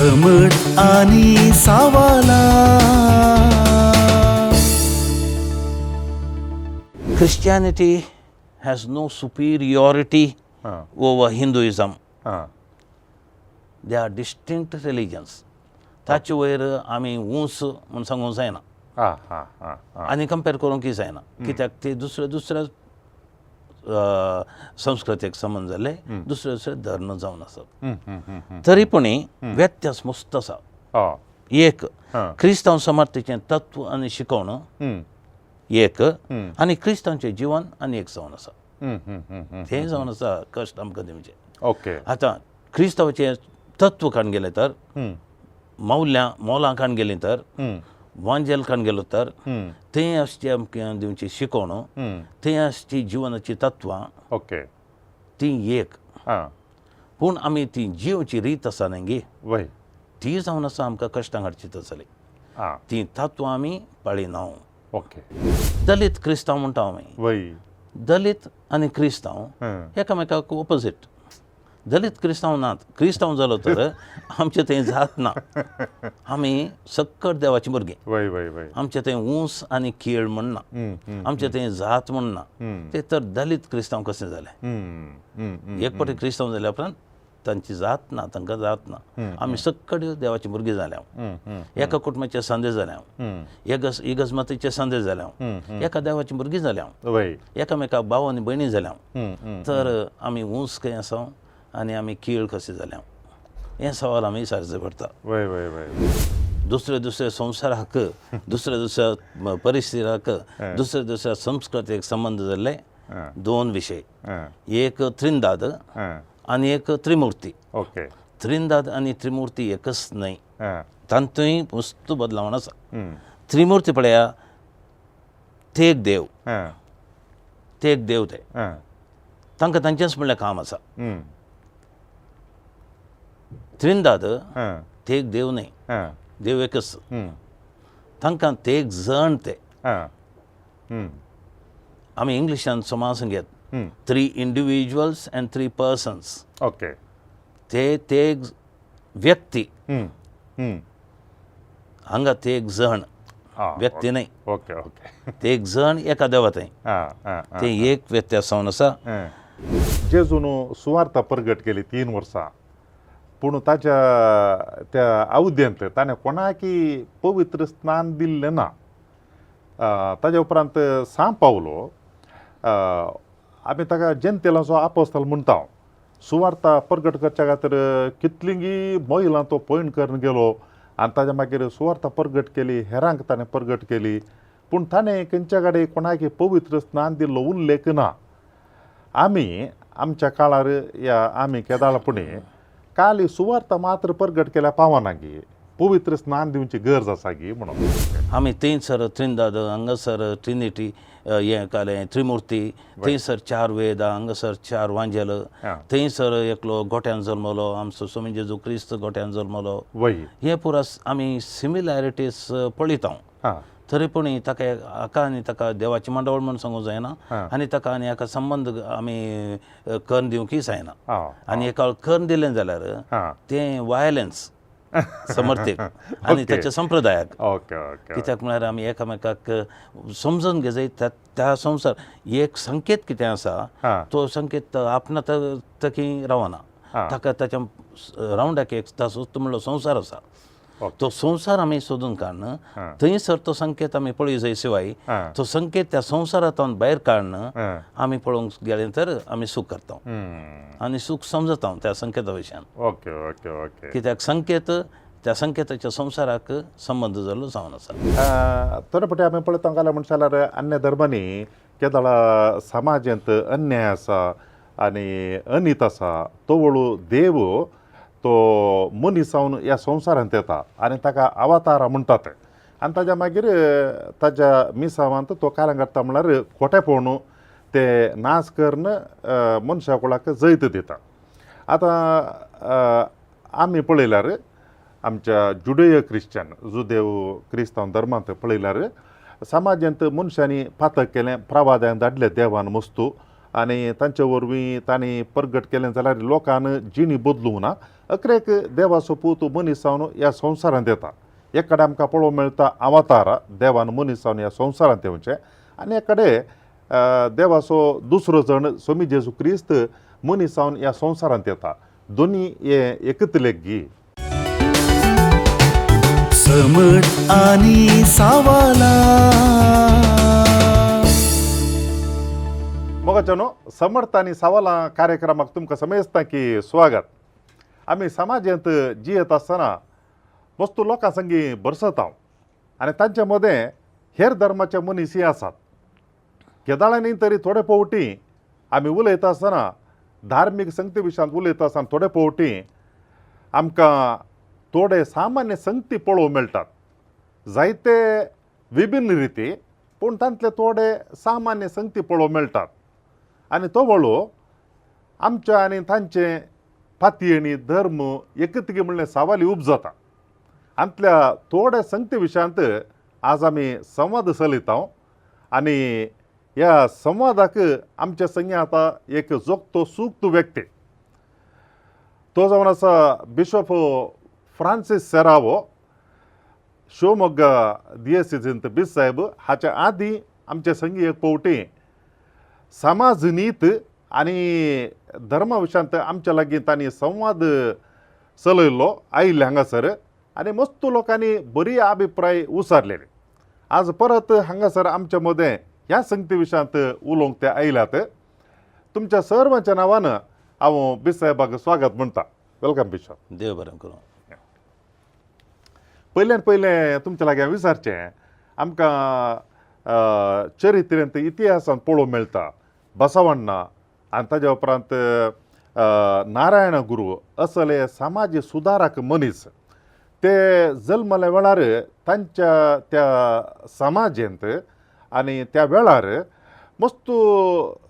समज आनी सावाला. Christianity has no superiority over Hinduism. They are distinct religions. ताचे वयर आमी ऊंच म्हूण सांगूंक जायना आं हां हां आं आनी कंपेर करूंकय जायना, कित्याक ते दुसऱ्या दुसऱ्या संस्कृतेक संबंद जाल्ले दुसरे दुसरे धर्म जावन आसात. तरी पूण व्यत्यास मस्त आसा. एक, क्रिस्तांव समर्थीचें तत्व आनी शिकवण एक आनी क्रिस्तांवचें जिवन आनी एक जावन आसा. तें जावन आसा कश्ट आमकां दिवचें. आतां क्रिस्तांवाचें तत्व काडून गेलें तर, मौल्यां मोलां काडून गेलीं तर, वांजेल काडून गेलो तर, थंय आसची आमकां दिवची शिकवण, थंय आसची जिवनाची तत्वां तीं एक. पूण आमी ती जिवची रीत आसा न्ही गे, ती जावन आसा आमकां कश्टांक हाडची तसली. तीं तत्वां आमी पाळिना. दलीत क्रिस्तांव म्हणटा आमी. दलीत आनी क्रिस्तांव एकामेकाक ओपोजीट. दलीत क्रिस्तांव नात. क्रिस्तांव जालो तर आमचें थंय जात ना, आमी सक्कट देवाचीं भुरगीं. वय वय वय आमचें थंय ऊंस आनी केळ म्हण ना, आमचें थंय जात म्हण ना. ते तर दलीत क्रिस्तांव कशें जालें? एक फावटी क्रिस्तांव जाल्या उपरांत तांची जात ना, तांकां जात ना. आमी सक्कट देवाचीं भुरगीं जाल्या, एका कुटुंबाचे संदे जाल्या, इगर्ज मातेचे संदे जाल्या, एका देवाचीं भुरगीं जाल्या, एकामेका भाव आनी भयणी जाल्या. तर आमी ऊंच खंय आसा आनी आमी कीळ कशें जाल्या, हें सवाल आमी विचारचें पडटा. वय वय वय दुसरे दुसरे संवसाराक, दुसऱ्या दुसऱ्या परिस्थितीक, दुसऱ्या दुसऱ्या संस्कृतीक संबंद जाल्ले दोन विशय. एक त्रिंदाद आनी एक त्रिमुर्ती. त्रिंदाद आनी त्रिमुर्ती एकच न्हय, तातूंय वस्तू बदलावण आसा. त्रिमुर्ती पळया, ते एक देव, ते एक देव, ते तांकां तांचेंच म्हणल्यार काम आसा. त्रिंदाद ते एक देव न्हय, देव एकच. तांकां ते एक जण ते. आमी इंग्लिशान समाज घेत, three individuals and three persons. ते ते एक व्यक्ती, हांगा ते एक जण, व्यक्ती न्हय. ओके ओके ते एक जण एका देवा थंय. आं आं आं ते एक व्यत्यास जावन आसा. जेजून सुवार्ता परगट केली 3 वर्सां, पूण ताच्या त्या अवध्यंत ताणें कोणाकी पवित्र स्नान दिल्लें ना. ताज्या उपरांत सांत पावलो, आमी ताका जनतेलाचो आपोस्ताल म्हणटा. सुवार्ता परगट करच्या खातीर कितलींगी महिलां तो पयण करून गेलो आनी ताज्या मागीर सुवार्ता परगट केली, हेरांक ताणें परगट केली, पूण ताणें खंयच्या कडेन कोणाकी पवित्र स्नान दिल्लो उल्लेख ना. आमी आमच्या काळार या आमी केदाळ फुडें काली सुवार्ता मात्र परगट केल्यार पावना गी, पवित्र स्नान दिवची गरज आसा गी म्हणून. आमी थंयसर त्रिंदाद, हांगासर ट्रिनिटी, हें कालें त्रिमुर्ती, थंयसर चार वेदा, हांगासर चार वांजेल, थंयसर एकलो गोट्यान जल्मलो, आमचो स्वामी जेजू क्रिस्त गोट्यान जल्मलो. हे पुरा आमी सिमिलॅरिटीज पळयता. तरी पूण ताका हाका आनी ताका देवाची मांडावळ म्हूण सांगूंक जायना आनी ताका आनी हाका संबंद आमी करून दिवंकय जायना. आनी एका करून दिलें जाल्यार तें वायलन्स समर्थीक आनी ताच्या संप्रदायाक. ओके ओके कित्याक म्हळ्यार आमी एकामेकाक समजून घेजाय. त्या त्या संवसार एक संकेत कितें आसा, तो संकेत आपणा तकी रावना. ताका ताच्या रावंडाक एक ताचो म्हणलो संवसार आसा. तो संवसार आमी सोदून काडून थंयसर तो संकेत आमी पळय जाय शिवाय तो संकेत त्या संवसारांतल्यान भायर काडून आमी पळोवंक गेले तर आमी चूक करता आनी चूक समजता त्या संकेता विशयान. ओके ओके ओके कित्याक संकेत त्या संकेताच्या संवसाराक संबंद जाल्लो जावन आसा. थोडे फावटी आमी पळयता घाल्या म्हणशां जाल्यार अन्य धर्मांनी केदळा समाजांत अन्याय आसा आनी अनीत आसा, तो वळू देव तो मनीस जावन ह्या संवसारांत येता आनी ताका अवतारा म्हणटात आनी ताज्या मागीर ताज्या मिसावांत तो कार्यां करता, म्हणल्यार खोटेपण ते नाश करून मनशा कुळाक जैत दिता. आतां आमी पळयल्यार आमच्या जुडेय क्रिश्चन, जुदेव क्रिस्तांव धर्मांत पळयल्यार समाजांत मनशांनी पातक केलें, प्रवाद्यांक धाडले देवान मस्तू. आनी तांचे वरवीं तांणी प्रगट केलें जाल्यार लोकान जिणी बदलूंक ना. अकरेक देवाचो पूत मनीस जावन ह्या संवसारांत येता. एक कडेन आमकां पळोवंक मेळटा अवतार देवान मनीस जावन ह्या संवसारांत येवचें आनी एक कडेन देवाचो दुसरो जण स्वामी जेजू क्रिस्त मनीस जावन ह्या संवसारांत येता. दोनी हे एकतले गी. समट आनी सावाला. मोगाच्यानो, समर्थ आनी सवालां कार्यक्रमाक तुमकां समेस्तां की स्वागत. आमी समाजांत जियेत आसतना वस्तू लोकां संगी भरसत हांव आनी तांचे मदें हेर धर्माचे मनीसय आसात. केदाळांनी तरी थोडे फावटी आमी उलयता आसतना धार्मीक संगती विशयांत उलयता आसतना थोडे फावटी आमकां थोडे सामान्य संगती पळोवंक मेळटात, जायते विभिन्न रिती, पूण तांतले थोडे सामान्य संगती पळोवंक मेळटात. आनी तो वळो आमच्या आनी तांचे पातयेणी धर्म एकतगी म्हणलें सवाली उपजाता. आंतल्या थोड्या संगती विशयांत आज आमी संवाद चलयता आनी ह्या संवादाक आमच्या संगी आतां एक जोगतो सुक्त व्यक्ती, तो जावन आसा बिशप फ्रांसीस सेरावो, शिवमोग्गा दियसिजींत बीस साहेब. हाच्या आदीं आमच्या संगी एक फावटी समाज नीत आनी धर्मा विशयांत आमच्या लागीं तांणी संवाद चलयल्लो आयिल्ले हांगासर आनी मस्त लोकांनी बरी अभिप्राय उसारलेले. आज परत हांगासर आमच्या मदें ह्या संगती विशयांत उलोवंक ते आयल्यात. तुमच्या सर्वांच्या नांवान हांव बीस साहेबाक स्वागत म्हणटा. Welcome bishop. देव बरें करूं. पयल्यान पयलें तुमच्या लागीं हांवें विचारचें, आमकां चरित्रेंत इतिहासांत पळोवंक मेळटा बसवण्णा आनी ताज्या उपरांत नारायण गुरू असले समाज सुदारक मनीस ते जल्मल्या वेळार तांच्या त्या समाजेंत आनी त्या वेळार मस्त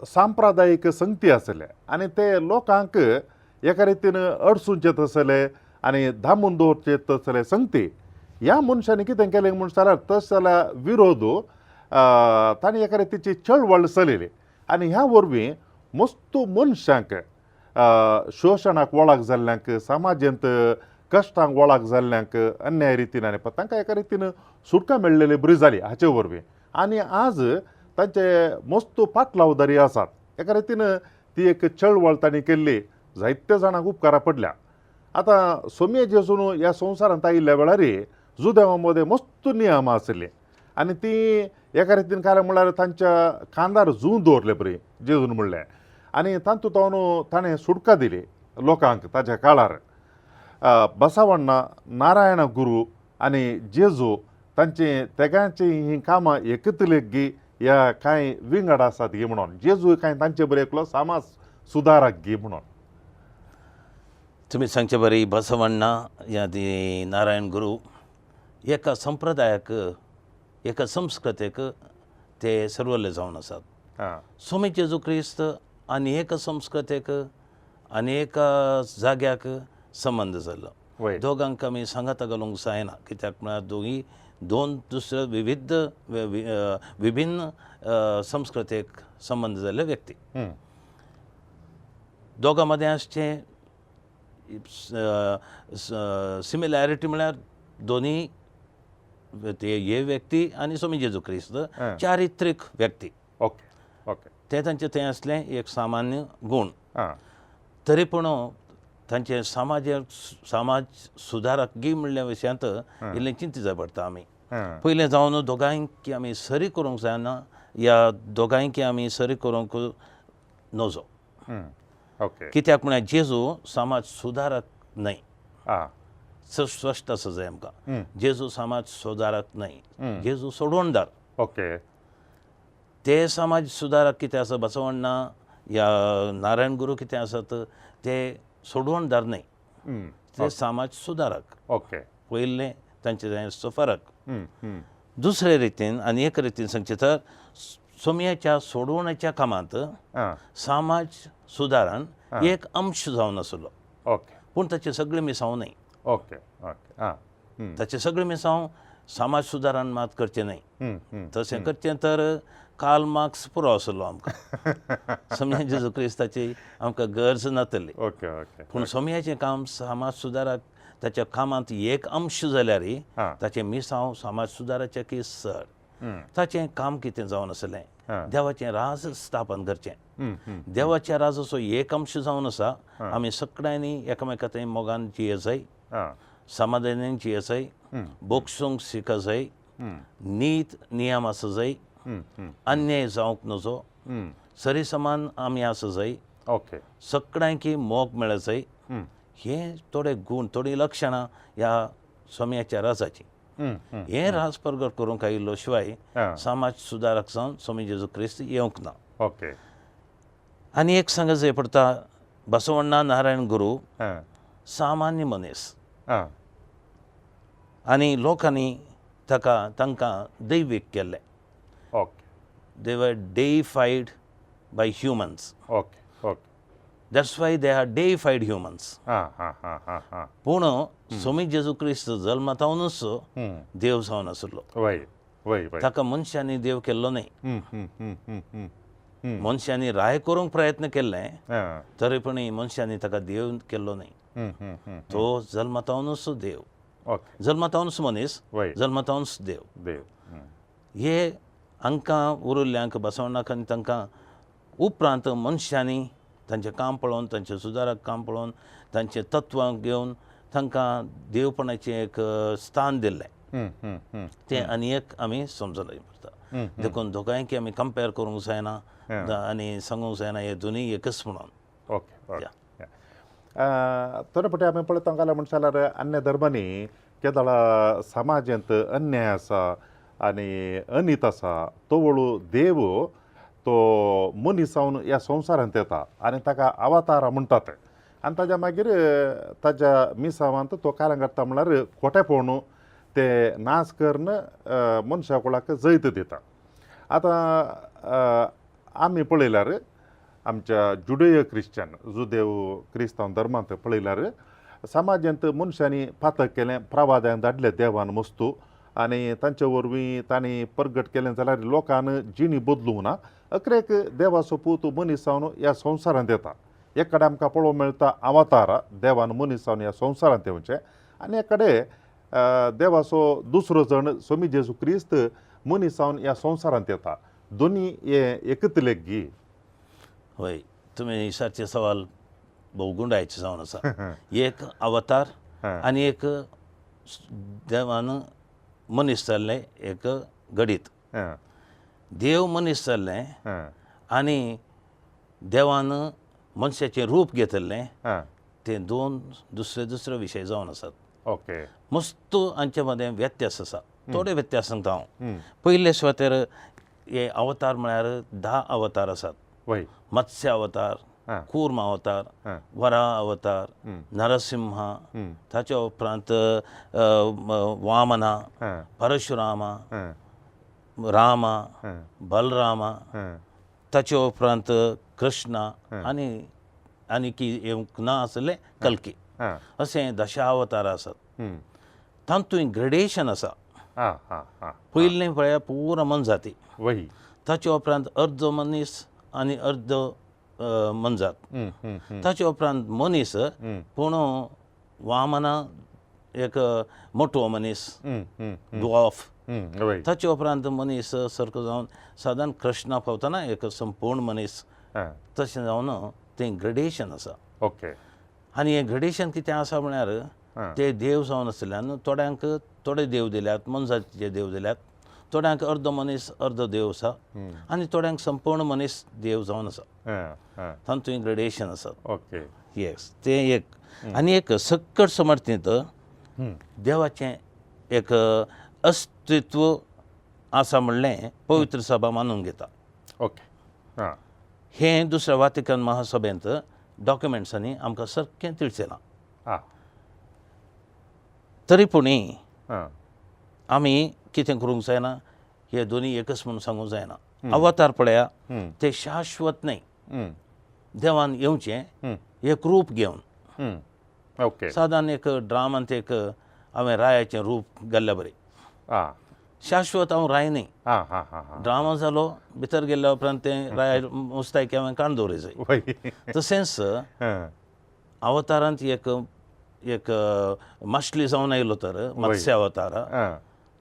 सांप्रदायीक संगती आसले आनी ते लोकांक एका रितीन अडसूंचे आसले आनी दामून दवरचे तसले संगती. ह्या मनशांनी कितें केलें म्हूण जाल्यार तशें जाल्यार विरोध तांणी एका रितीची चळवळ चलयली आनी ह्या वरवीं मस्त मनशांक शोशणाक वळख जाल्ल्यांक, समाजेंत कश्टांक वळख जाल्ल्यांक, अन्याय रितीन आनी तांकां एका रितीन सुटका मेळ्ळेली बरी जाली हाचे वरवीं. आनी आज तांचे मस्त पाटलावदारी आसात. एका रितीन ती एक चळवळ तांणी केल्ली जायत्या जाणांक उपकारा पडल्या. आतां सोमये जेजून ह्या संवसारांत आयिल्ल्या वेळार जुदेवा मदें मस्त नियम आशिल्ले आनी ती एका रितीन काय म्हणल्यार तांच्या खांदार जूं दवरले बरी जेजून म्हणलें आनी तातूंत ताणें सुटका दिली लोकांक. ताच्या काळार बसवण्णा, नारायण गुरू आनी जेजू तांचे तेगांची हीं कामां एकतलेगी ह्या कांय विंगड आसात गी म्हणून जेजू कांय तांचे बरें एकलो समाज सुदारक गी म्हणून. तुमी सांगचे बरी बसवण्णा या ती नारायण गुरू एका संप्रदायाक, एका संस्कृतेक ते सर्वले जावन आसात. स्वामी जेजू क्रिस्त आनी एका संस्कृतेक आनी एका जाग्याक संबंद जाल्लो. दोगांक आमी सांगाता घालूंक जायना, कित्याक म्हळ्यार दोगी दोन दुसरे विविध विभिन्न संस्कृतेक संबंद जाल्ले व्यक्ती. दोगां मदें आसचें सिमिलॅरिटी म्हळ्यार दोनी ते हे व्यक्ती आनी स्वामी जेजू क्रिस्त चारित्रीक व्यक्ती. ओके ओके ते तांचें थंय आसलें एक सामान्य गूण. तरी पूण तांचे समाज सुदारक गी म्हणल्या विशयांत इल्लें चिंती जाय पडटा आमी. पयलें जावन दोगांयकी आमी सरी करूंक जायना या दोगांयकी आमी सरी करूंक नजो. ओके कित्याक म्हळ्यार जेजू समाज सुदारक न्हय. स्पश्ट आसा जाय आमकां, जेजू समाज सुदारक न्हय, जेजू सोडवणदार. ओके ते समाज सुदारक कितें आसा बसवण्णा या नारायण गुरू कितें आसात ते सोडवणदार न्हय, ते समाज सुदारक. ओके पयलें तांचे आसचो फरक. दुसरे रितीन आनी एक रितीन सांगचें तर सोमयाच्या सोडवण्याच्या कामांत समाज सुदारण एक अंश जावन आसलो. ओके पूण ताचें सगळें मिसांव न्हय. ओके ओके ताचें सगळें मिसांव समाज सुदारण मात करचें न्हय. तशें करचें तर कार्ल मार्क्स पुरो आसलो आमकां. सोमया जेजू क्रिस्ताची आमकां गरज नातली. ओके ओके पूण सोमयाचें काम समाज सुदारक ताच्या कामांत एक अंश जाल्यार ताचें मिसांव समाज सुदाराचें की सर ताचें काम कितें जावन आसलें, देवाचें राज स्थापन करचें. देवाच्या राजाचो एक अंश जावन आसा. आमी सगळ्यांनी एकामेका थंय मोगान जिये जाय, समाधानान जिये जाय, बोगसूंक शिक जाय, नीत नियम आसा जाय, अन्याय जावंक नजो, सरी समान आमी आसा जाय, ओके सगळ्यांकी मोग मेळ जाय. हे थोडे गूण, थोडीं लक्षणां ह्या सोम्याच्या राजाचीं. हें राज प्रगट करूंक आयिल्लो शिवाय समाज सुदारक जावन स्वामी जेजू क्रिस्त येवंक ना. ओके आनी एक सांगा जाय पडटा, बसवण्णा नारायण गुरू सामान्य मनीस आनी लोकांनी ताका तांकां दैवीक केल्लें. Okay they were deified by humans. Okay okay that's why they are deified humans. पूण स्वामी जेजू क्रिस्त जल्मातावनूच देव जावन आसलो. ताका मनशांनी देव केल्लो न्हय. मनशांनी राय करूंक प्रयत्न केल्ले तरी पूण मनशांनी ताका देव केल्लो न्हय. तो जल्मातावनूच देव, जल्मातावनूच मनीस, जल्मातावनूच देव. देव हे हांकां उरिल्ल्यांक बसवणाक आनी तांकां उपरांत मनशांनी तांचें काम पळोवन, तांचें सुदारक काम पळोवन, तांचें तत्वां घेवन तांकां देवपणाचें एक स्थान दिल्लें. तें आनी एक आमी समजलें पडटा. देखून दोगांयकी आमी कंपेर करूंक जायना आनी सांगूंक जायना हे दोनूय एकच म्हणून. ओके ओके थोडे फावटी आमी पळयता घाल्या म्हणटा जाल्यार अन्य धर्मांनी केदळा समाजांत अन्याय आसा आनी अनीत आसा, तो वळू देव तो मनीस जावन ह्या संवसारांत येता आनी ताका अवतार म्हणटात. आनी ताज्या मागीर ताज्या मिसावांत तो कारां काडटा म्हणल्यार खोटेपण ते नाश करून मनशा कुळाक जैत दिता. आतां आमी पळयल्यार आमच्या जुडेय क्रिश्चन जुदेव क्रिस्तांव धर्मांत पळयल्यार समाजांत मनशांनी पातक केलें, प्रवाद्यान धाडले देवान मस्तू आनी तांचे वरवीं तांणी प्रगट केलें जाल्यार लोकान जिणी बदलूंक ना. अकरेक देवाचो पूत मनीस जावन ह्या संवसारांत येता. एक कडेन आमकां पळोवंक मेळटा अवतार देवान मनीस जावन ह्या संवसारांत येवचें आनी एक कडेन देवाचो दुसरो जण स्वामी जेजू क्रिस्त मनीस जावन ह्या संवसारांत येता. दोनी हे एकच लेगी. हय, तुमी सारचे सवाल भोव गुंडायचे जावन आसा. एक अवतार आनी एक देवान मनीस जाल्लें एक घडीत. देव मनीस जाल्लें आनी देवान मनशाचें रूप घेतिल्लें, ते दोन दुसरे दुसरे विशय जावन आसात. ओके मस्त हांचे मदें व्यत्यास आसा. थोडे व्यत्यास सांगता हांव. पयले सुवातेर हे अवतार म्हळ्यार 10 अवतार आसात. मत्स्य अवतार, कूर्म अवतार, वराह अवतार, नरसिंह, ताच्या उपरांत वामना, परशुरामा, रामा, बलरामा, ताच्या उपरांत कृष्णा आनी आनी की येवंक ना आसलें कल्की, अशें दशावतार आसात. तातूंत ग्रेडेशन आसा. पयलें पळया पुरा मनजाती, ताच्या उपरांत अर्दो मनीस आनी अर्दो मनजात, ताच्या उपरांत मनीस पूण वामना एक मोटो मनीस ड्वॉफ, ताच्या उपरांत मनीस सारको जावन सादारण कृष्णा पावतना एक संपूर्ण मनीस, तशें जावन तें ग्रेडेशन आसा. ओके आनी हें ग्रेडेशन कितें आसा म्हळ्यार ते देव जावन आशिल्ल्यान थोड्यांक थोडे देव दिल्यात, मनजातीचे देव दिल्यात, थोड्यांक अर्दो मनीस अर्दो देव आसा आनी थोड्यांक संपूर्ण मनीस देव जावन आसा. तातूंत ग्रेडेशन आसा. ओके येस, तें एक. आनी एक सक्कड समर्थींत देवाचें एक अस्तित्व आसा म्हणलें पवित्र सभा मानून घेता. ओके हें दुसऱ्या वातिकन महासभेंत डॉक्युमेंट्सांनी आमकां सारकें तिळचें ना. तरी पूण आमी कितें करूंक जायना, हे दोनी एकच म्हणून सांगूंक जायना. अवतार पळया ते शाश्वत न्हय, देवान येवचें एक रूप घेवन. ओके सादारण एक ड्रामांत एक हांवें रायाचें रूप घाल्ल्या बरें. शाश्वत हांव राय न्ही. आं हां हां हां ड्रामा जालो भितर गेल्या उपरांत तें राय मुस्तायकी हांवें काण दवरी जाय. वय तशेंच हां अवतारांत एक एक मासली जावन आयलो तर मत्स्य अवतार हां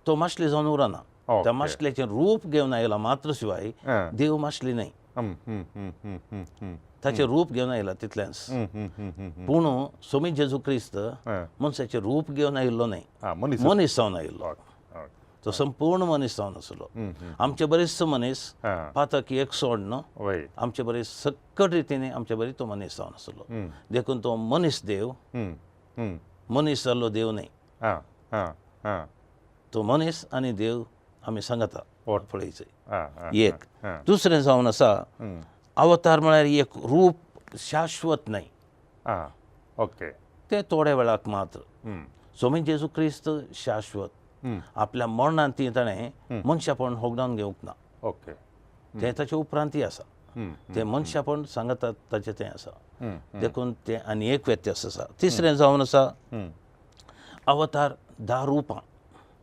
तो मासली जावन उरना. ओके. त्या मासल्याचें रूप घेवन आयला मात्र शिवाय हां. देव मासली न्हय. हम्म, हम्म, हम्म, हम्म, हम्म, हम्म. ताचें रूप घेवन आयला तितलेंच. हम्म, हम्म, हम्म, हम्म. पूण सोमी जेजू क्रिस्त हां. मनशाचें रूप घेवन आयिल्लो न्हय, आं मनीस मनीस जावन आयिल्लो. ओके ओके तो संपूर्ण मनीस जावन आसलो. आमचे बरेच मनीस हां पातक एक सोडन वय आमचे बरे सक्कट रितीने आमचे बरी तो मनीस जावन आसलो. देखून तो मनीस देव, हम्म, हम्म. मनीस जाल्लो देव न्हय. आं आं आं तो मनीस आनी देव आमी सांगता पळयचें आं आं एक. आं दुसरें जावन आसा हम्म. अवतार म्हळ्यार एक रूप शाश्वत न्हय, आं ओके तें थोड्या वेळाक मात्र. हम्म, सोमी जेजू क्रिस्त शाश्वत. हम्म. आपल्या मरणान ती ताणें मनशापण होगडावन घेवंक ना, ओके तें ताचे उपरांतय आसा. हम्म, तें मनशापण सांगतात ताचें तें आसा. हम्म, देखून तें आनी एक व्यत्यास आसा. तिसरें जावन आसा हम्म. अवतार 10 रुपां,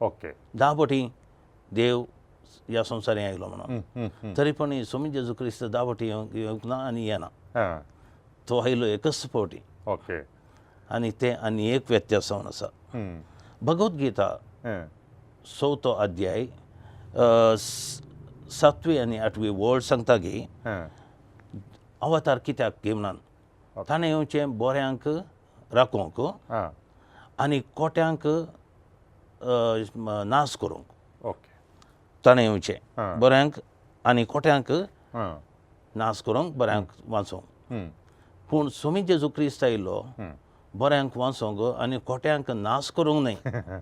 ओके 10 पटी देव ह्या संवसारांत आयलो म्हणून. हम्म, हम्म. तरी पण सोमी जेजू क्रिस्त 10 पटी येवंक ना आनी येना, आं तो आयलो एकच फावटी. ओके आनी तें आनी एक व्यत्यास जावन आसा. हम्म, भगवद्गीता हां 4थो अध्याय 7वी आनी 8वी वळ सांगता की हां अवतार कित्याक घेवनान ताणें येवचें बऱ्यांक राखोवंक आं आनी कोट्यांक नाश करूंक. ओके ताणें येवचें आं. बऱ्यांक आनी कोट्यांक आं नाश करूंक, बऱ्यांक वाचोवंक. हम्म, पूण सोमी जेजू क्रिस्त आयिल्लो हम्म. बऱ्यांक वाचोवंक आनी कोट्यांक नाश करूंक न्हय,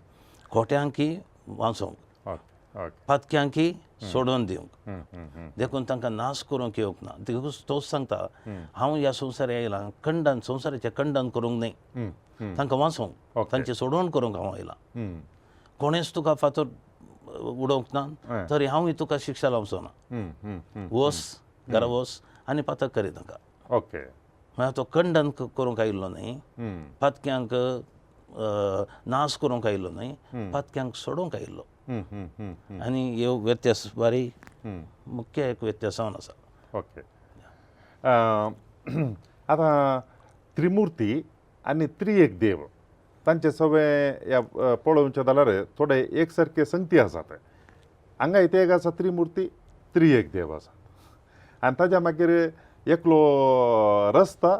कोट्यांकी वाचोवंक, ओके ओके पातक्यांकी सोडून दिवंक. हम्म, हम्म, हम्म. देखून तांकां नाश करूंक येवंक ना. देखून तोच सांगता हांव ह्या संवसारांत आयलां खंडन, संवसाराचें खंडन करूंक न्हय, हम्म, हम्म. तांकां वाचोवंक, ओके. तांचें सोडवण करूंक हांव आयलां. हम्म, कोणेंच तुका फातर उडोवंक ना तरी हांवूय तुका शिक्षा लावचो ना. हम्म, हम्म, हम्म. वस घरा वस आनी पातक करी तांकां. ओके म्हळ्यार तो खंडन करूंक आयिल्लो न्हय, हम्म, पातक्यांक नाश करूंक आयिल्लो न्हय, पातक्यांक सोडोवंक आयिल्लो. हम्म, हम्म, हम्म, हम्म. आनी ह्यो व्यत्यास बारी हम्म. मुख्य एक व्यत्यास जावन आसा. ओके आतां त्रिमुर्ती आनी त्रिएक देव तांचे सगळे ह्या पळोवचें जाल्यार थोडे एक सारके संगती आसात. हांगा इथे एक आसा त्रिमुर्ती, त्रिएक देव आसा. आनी ताज्या मागीर एकलो रस्ता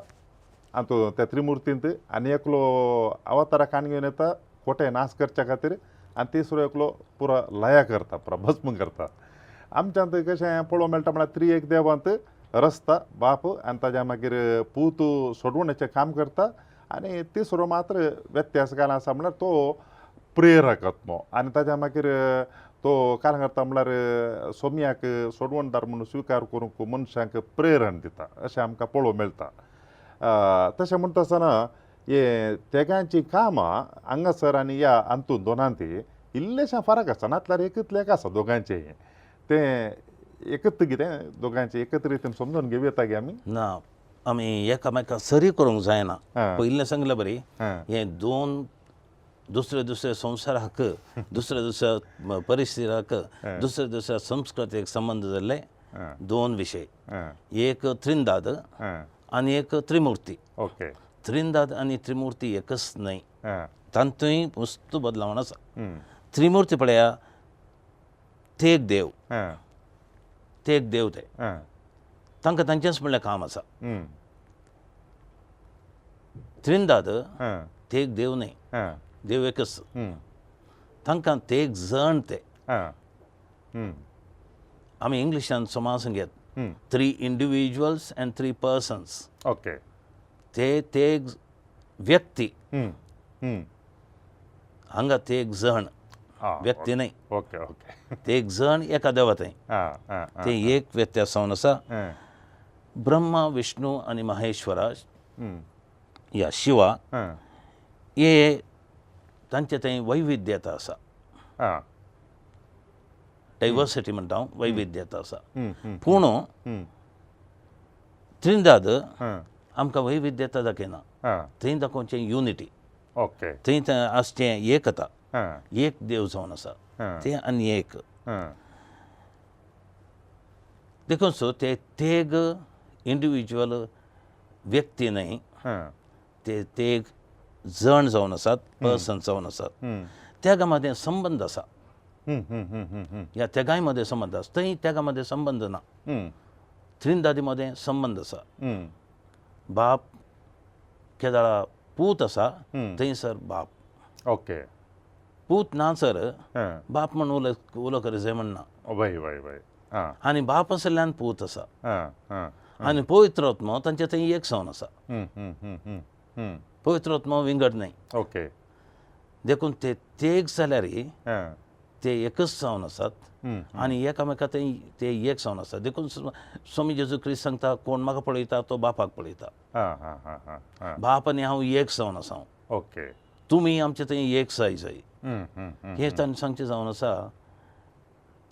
आनी त्या त्रिमुर्तींत आनी एकलो अवतारा काण घेवन येता खोटें नाश करच्या खातीर आनी तिसरो एकलो पुरा लया करता, पुरा भस्म करता. आमच्यांत कशें पळोवंक मेळटा म्हळ्यार त्रिएक देवांत रस्ता बाप आनी ताज्या मागीर पूत सोडवण्याचें काम करता आनी तिसरो मात्र व्यत्यास घाल आसा म्हळ्यार तो प्रेरक आत्मो आनी ताज्या मागीर तो कारण करता म्हळ्यार सोम्याक सोडवणदार म्हणून स्विकार करूंक मनशांक प्रेरण दिता अशें आमकां पळोवंक मेळटा. तशें म्हणटा आसतना हे तेगांचीं कामां हांगासर आनी ह्या हातूंत दोनांत इल्लेशें फरक आसा, नातल्यार एकच लेख आसा दोगांचें. तें एकच कितें दोगांचें एकच रितीन समजून घेवं येता गे आमी? ना, आमी एकामेका सरी करूंक जायना. आं. पयलें सांगलें बरी आं. हे दोन दुसरे दुसरे संवसाराक, दुसरे दुसऱ्या परिस्थितीक, दुसरे दुसऱ्या संस्कृतीक संबंद जाल्ले दोन विशय. आं. एक त्रिंदाद आं. आनी एक त्रिमुर्ती. ओके त्रिंदाद आनी त्रिमुर्ती एकच न्हय, आं. तातूंय वस्तू बदलावण आसा. हम्म. त्रिमुर्ती पळया ते एक देव, आं. ते एक देव, ते आं. तांकां तांचेंच म्हणलें काम आसा. हम्म. त्रिंदाद आं. ते एक देव न्हय, आं. देव एकच. हम्म. तांकां ते एक जण ते. आं. हम्म. आमी इंग्लिशान समाज घेत हम्म. 3 individuals and 3 persons. Okay ते ते एक व्यक्ती, हम्म. हम्म. हांगा ते एक जण, आं. व्यक्ती न्हय, ओके ओके ते एक जण एका देवा थंय. आं आं आं. ते एक व्यत्यास जावन आसा. आं. ब्रह्मा विष्णू आनी महेश्वरा हम्म. या शिवा आं. हे तांचे थंय वैविध्यता आसा, आं. डायवर्सिटी म्हणटा हांव, वैविध्यता आसा. हम्म. हम्म. पूण हम्म. त्रिंदाद आं. आमकां वैविध्यता दाखयना, आं. थंय दाखोवचें युनिटी, ओके थंय आसचें एकता, आं. एक देव जावन आसा. ते आनी एक. देखून सो ते तेग इंडिविज्युअल व्यक्ती न्हय, ते तेग जण जावन आसात, पर्सन जावन आसात. त्यागा मदें संबंद आसा, ह्या तेगांय मदें संबंद आसा. थंय तेगा मदें संबंद ना, त्रिंदादी मदें संबंद आसा. बाप केदाळा पूत आसा थंयसर बाप, ओके, पूत ना सर बाप म्हण उलो उलो कर जाय म्हणना. वय वय वय. आनी बाप आशिल्ल्यान पूत आसा आनी पवित्र आत्मो तांचे थंय एक जावन आसा. पवित्र आत्मो विंगड न्हय. ओके, देखून ते तेग जाल्यार ते एकच जावन आसात आनी एकामेका थंय ते एक जावन आसात. देखून स्वामी जेजू क्रिस्त सांगता, कोण म्हाका पळयता तो बापाक पळयता. बाप आनी हांव एक जावन आसा. ओके, तुमी आमचे थंय एक जाय जाय हें ताणें सांगचें जावन आसा.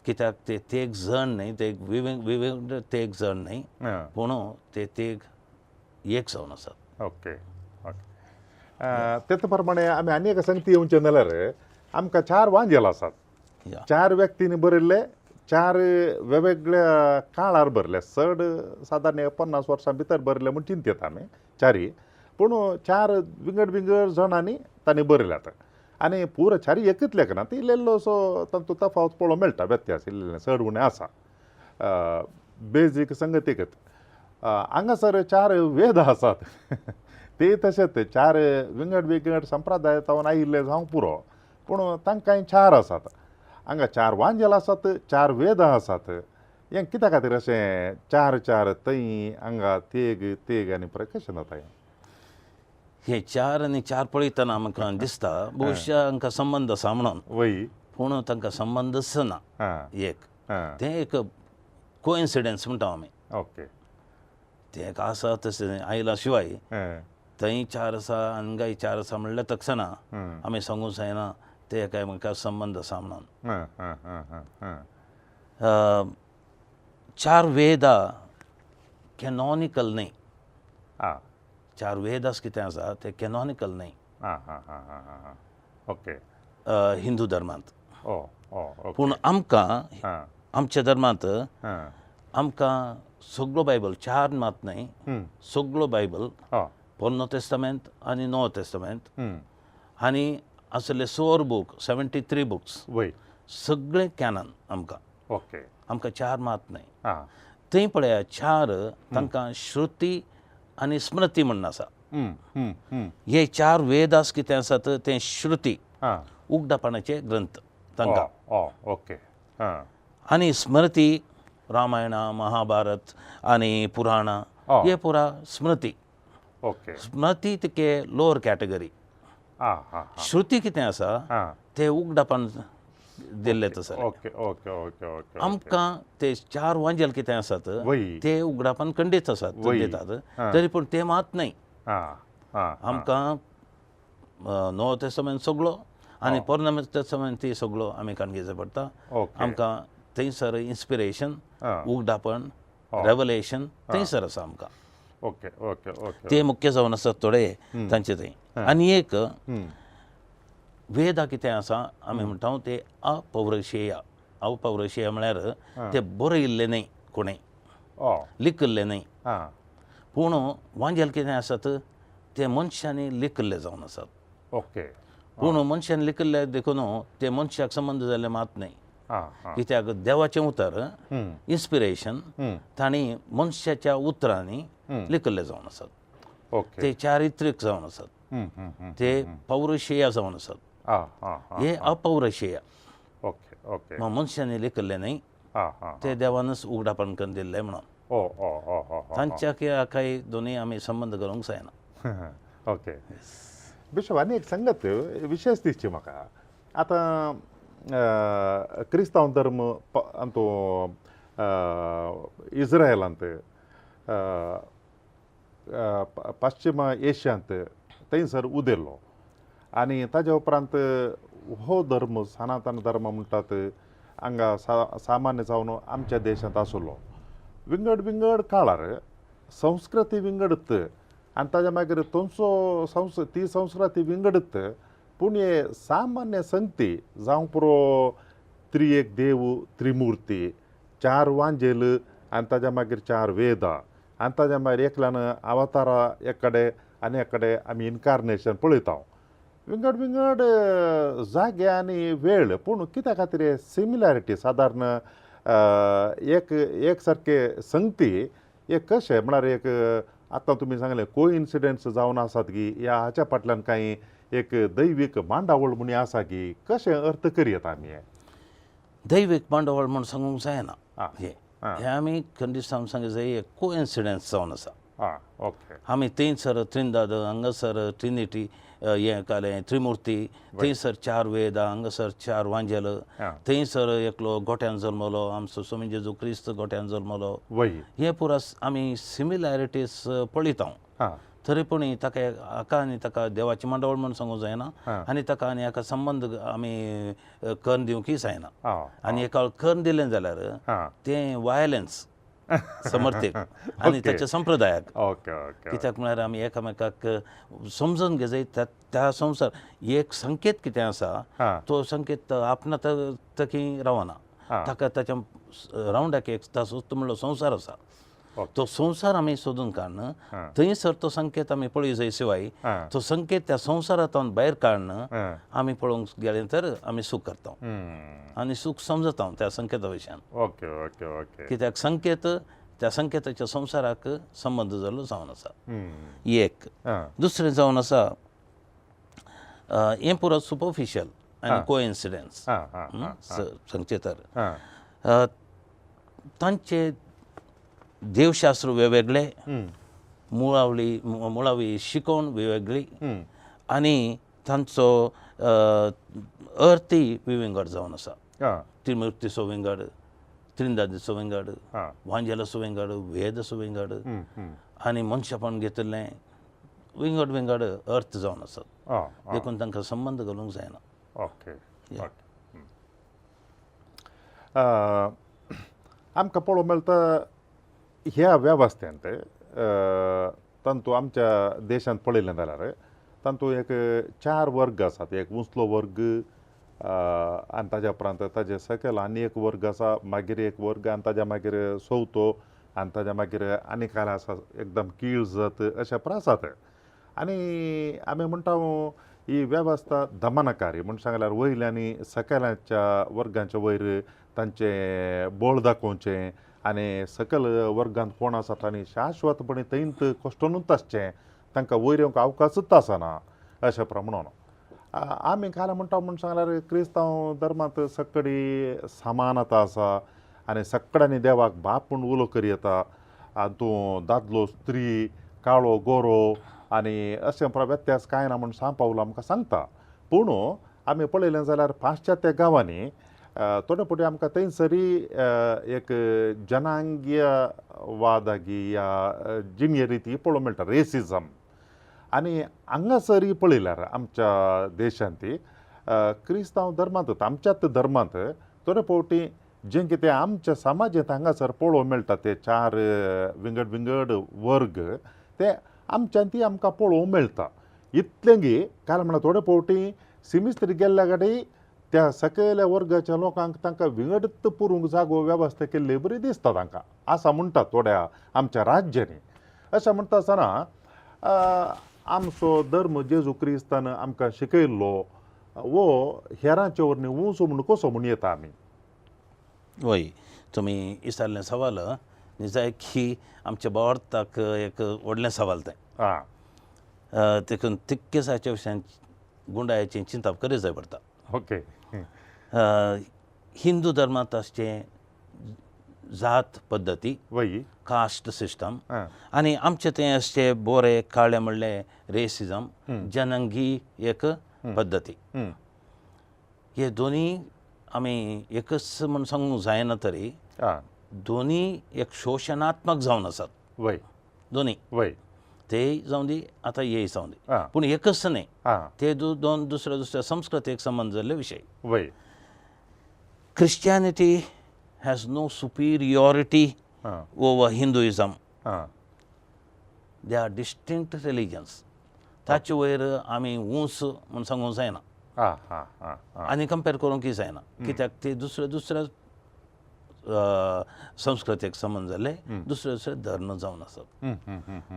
कित्याक ते तेग जण न्हय, ते विविंग तेग जण न्हय, पूण ते तेग एक जावन आसात. Okay okay. तेच प्रमाणे आमी आनी एका संगती येवचें जाल्यार आमकां चार वांजेल आसात. चार व्यक्तींनी बरयल्ले, चार वेगवेगळ्या काळार बरयले, चड सादारण 50 वर्सां भितर बरयले म्हूण चिंतता आमी चारी, पूण चार विंगड विंगड जाणांनी तांणी बरयल्यात आनी पुरो चारी एकच लेखना, ती इल्लो असो तांचो तफावत पळोवंक मेळटा, व्यत्यास इल्ले चड उणें आसा, बेजीक संगत एकच. हांगासर चार वेद आसात, ते तशेंच चार विंगड विंगड संप्रदाय जावन आयिल्ले जावंक पुरो, पूण तांकांय चार आसात. हांगा चार वांजेल आसात, चार वेदां आसात. हें कित्या खातीर अशें चार चार थंय हांगा तेग तेग आनी कशें जाता हें? हे चार आनी चार पळयतना आमकां दिसता बहुशा हांकां संबंद आसा म्हणून, वय, पूण तांकां संबंदच ना. एक तें एक कोइन्सिडन्स म्हणटा आमी. ओके, तें एक आसा तशें आयला शिवाय थंय चार आसा हांगाय चार आसा म्हणल्यार तक्षणा आमी सांगूंक जायना ते एकामेका संबंद आसा म्हणून. चार वेदा कॅनॉनिकल न्हय. चार वेदास कितें आसा ते कॅनॉनिकल न्हय. ओके, हिंदू धर्मांत. पूण आमकां आमच्या धर्मांत आमकां सगळो बायबल, चार मात न्हय, सगळो बायबल, पोन्नो तेस्तामेंत आनी नवो तेस्तामेंत आनी आसले सोर बूक 73 बुक्स सगळे कॅनन आमकां. ओके, आमकां चार मात न्हय. थंय पळया चार तांकां श्रुती आनी स्मृती म्हण आसा. हे चार वेदास कितें आसात ते श्रुती, उगडापणाचे ग्रंथ तांकां. ओके, आनी स्मृती रामायण, महाभारत आनी पुराणां हे पुरा स्मृती. ओके, स्मृती तिके लोअर कॅटेगरी. श्रुती कितें आसा ते उगडापण दिल्ले तसो. Okay okay okay okay. आमकां ते चार वांजेल कितें आसात ते उगडापण खंडीत आसात दितात, तरी पूण ते मात न्हय. आमकां नवो तेस्तामेंत सगळो आनी पोरनो तेस्तामेंत ती सगळो आमी काणगेचो पडटा. आमकां थंयसर इन्स्पिरेशन, उगडापण, रेवलेशन थंयसर आसा आमकां. Okay okay okay. ते मुख्य जावन आसात थोडे तांचे थंय. आनी एक वेदा कितें आसा आमी म्हणटा ते अपौरुषेय. अपौरुषेय म्हळ्यार ते बरयिल्ले न्हय, कोणें लिखिल्ले न्हय, पूण वांजेल कितें आसात ते मनशांनी लिखिल्ले जावन आसात. ओके, पूण मनशान लिखिल्ले देखून ते मनशाक संबंद जाल्ले मात न्हय. कित्याक देवाचें उतर इन्स्पिरेशन तांणी मनशाच्या उतरांनी लिखिल्ले जावन आसात. ते चारित्रीक जावन आसात, ते पौरुषेय जावन आसात. हे अपौरुषेय मनशांनी लिखिल्ले न्हय, ते देवानच उगडापण करून दिल्ले म्हणून तांच्या काय दोनूय आमी संबंद करूंक जायना. ओके बिशप, आनी एक सांगात विशेश दिसची म्हाका. आतां क्रिस्तांव धर्म आमचो इस्रायलांत, पश्चिम एशियांत थंयसर उदेल्लो आनी ताज्या उपरांत हो धर्म सनातन धर्म म्हणटात हांगा सामान्य जावन आमच्या देशांत आसलो. विंगड विंगड काळार संस्कृती विंगडत आनी ताज्या मागीर थंयचो ती संस्कृती विंगडत, पूण हे सामान्य संगती जावं पुरो त्रिएक देव त्रिमुर्ती, चार वांजेल आनी ताज्या मागीर चार वेदा आनी ताज्या मागीर एकल्यान अवतारा एक कडेन आनी एक कडेन आमी इनकारनेशन पळयता. विंगड विंगड जागे आनी वेळ, पूण कित्या खातीर सिमिलॅरिटी सादारण एक एक सारके संगती एक कशें म्हळ्यार एक आतां तुमी सांगलें कोइन्सिडन्स जावन आसात की ह्या हाच्या फाटल्यान कांय एक दैवीक मांडावळ म्हूण आसा की कशें अर्थ करयेत आमी हें? दैवीक मांडावळ म्हूण सांगूंक जायना. आं. हें आमी खंडीस सांग जाय, एक कोइन्सिडन्स जावन आसा. आं ओके आमी थंयसर त्रिंदाद, हांगासर ट्रिनिटी, हें कालें त्रिमुर्ती, थंयसर चार वेदा, हांगासर चार वांजेल, थंयसर एकलो गोठ्यान जल्मलो, आमचो स्वामी जेजू क्रिस्त गोठ्यान जल्मलो. हे पुरा आमी सिमिलॅरिटीज पळयता. तरी पूण ताका हाका आनी ताका देवाची मांडावळ म्हूण सांगूंक जायना आनी ताका आनी हाका संबंद आमी करून दिवंकय जायना. आनी एका करून दिलें जाल्यार तें वायलन्स समर्थीक आनी ताच्या संप्रदायाक. ओके ओके कित्याक म्हळ्यार आमी एकामेकाक समजून घेजाय. त्या त्या संवसार एक संकेत कितें आसा, तो संकेत आपणा तकी रावना. ताका ताच्या रावंडाक एक ताचो म्हणलो संवसार आसा. तो संवसार आमी सोदून काडून थंयसर तो संकेत आमी पळय जाय शिवाय तो संकेत त्या संवसारांतल्यान भायर काडून आमी पळोवंक गेले तर आमी सूख करता आनी सूख समजता त्या संकेता विशयान. ओके ओके ओके कित्याक संकेत त्या संकेताच्या संवसाराक संबंद जाल्लो जावन आसा एक. दुसरें जावन आसा, हें पुरो सुपरफिशियल आनी कोइन्सिडन्स आं आं आं सांगचें तर तांचे देवशास्त्र वेगवेगळे, मुळावली मुळावी शिकवण वेगवेगळी आनी तांचो अर्थय विंगड जावन आसा. त्रिमुर्तीचो विंगड, त्रिंदादीचो विंगड, वांजेलाचो विंगड, वेदाचो विंगड आनी मनशापण घेतिल्लें विंगड विंगड अर्थ जावन आसात. देखून तांकां संबंद घालूंक जायना. ओके ओके आमकां पळोवंक मेळटा ह्या वेवस्थेंत, तातूंत आमच्या देशांत पळयलें जाल्यार तातूंत एक चार वर्ग आसात. एक उंचलो वर्ग आनी ताज्या उपरांत ताजे सकयल आनी एक वर्ग आसा, मागीर एक वर्ग आनी ताज्या मागीर चवथो आनी ताज्या मागीर आनी कांय आसा एकदम कीळ जात अशें आसात. आनी आमी म्हणटा ही वेवस्था दमनकारी म्हूण सांगल्यार वयल्या आनी सकयल्याच्या वर्गांच्या वयर तांचें बळ दाखोवचें आनी सकयल वर्गांत कोण आसा तांणी शाश्वतपणी थंयत कश्टनूच आसचें, तांकां वयर येवंक अवकाशूच आसना अशें प्रमाण. आमी काल म्हणटा म्हूण सांगल्यार क्रिस्तांव धर्मांत सगळी समानता आसा आनी सगळ्यांनी देवाक बाप म्हूण उलो करी येता आनी तूं दादलो स्त्री काळो गोरो आनी अशें व्यत्यास कांय ना म्हूण सांग पावलो आमकां सांगता. पूण आमी पळयलें जाल्यार पाश्चात्य गांवांनी थोडे फावटी आमकां थंयसरी एक जनांगीय वादागी या जिणये रिती पळोवंक मेळटा, रेसिजम. आनी हांगासरय पळयल्यार आमच्या देशांत क्रिस्तांव धर्मांत आमच्याच धर्मांत थोडे फावटी जें कितें आमच्या समाजांत हांगासर पळोवंक मेळटा ते चार विंगड विंगड वर्ग ते आमच्यान ती आमकां पळोवंक मेळटा. इतलें गी कारण म्हणल्यार थोडे फावटी सिमिस्त्री गेल्ल्या कडेन त्या सकयल्या वर्गाच्या लोकांक तांकां विंगडत पुरूंक जागो वेवस्था केल्ली बरी दिसता तांकां आसा म्हणटा थोड्या आमच्या राज्यांनी. अशें म्हणटा आसतना आमचो धर्म जेजू क्रिस्तान आमकां शिकयल्लो वो हेरांचे वरवीं उंच म्हूण कसो म्हूण येता आमी? वय, तुमी विचारलें सवाल निजाय की आमच्या भावार्थाक एक व्हडलें सवाल तें. देखून तितकेसाच्या विशयान गुंडायाचें चिंतप करीत जाय पडटा. ओके हिंदू धर्मांत आसचें जात पद्दती, वय कास्ट सिस्टम, आनी आमचे थंय आसचे बोरे काळे म्हणलें रेसिजम, जनंगी एक पद्दती. हे दोनी आमी एकच म्हूण सांगूंक जायना तरी दोनी एक शोशणात्मक जावन आसात. वय दोनी वय ते जावं दी आतां हे जावं दी, पूण एकच न्हय, ते दोन दुसऱ्या दुसऱ्या संस्कृतेक संबंद जाल्ले विशय. वय Christianity has no superiority over Hinduism. They are distinct religions. ताचे वयर आमी ऊंच म्हूण सांगूंक जायना. आनी कंपेर करूंकय जायना, कित्याक ते दुसऱ्या दुसऱ्या संस्कृतेक संबंद जाल्ले, दुसरे दुसरे धर्म जावन आसात.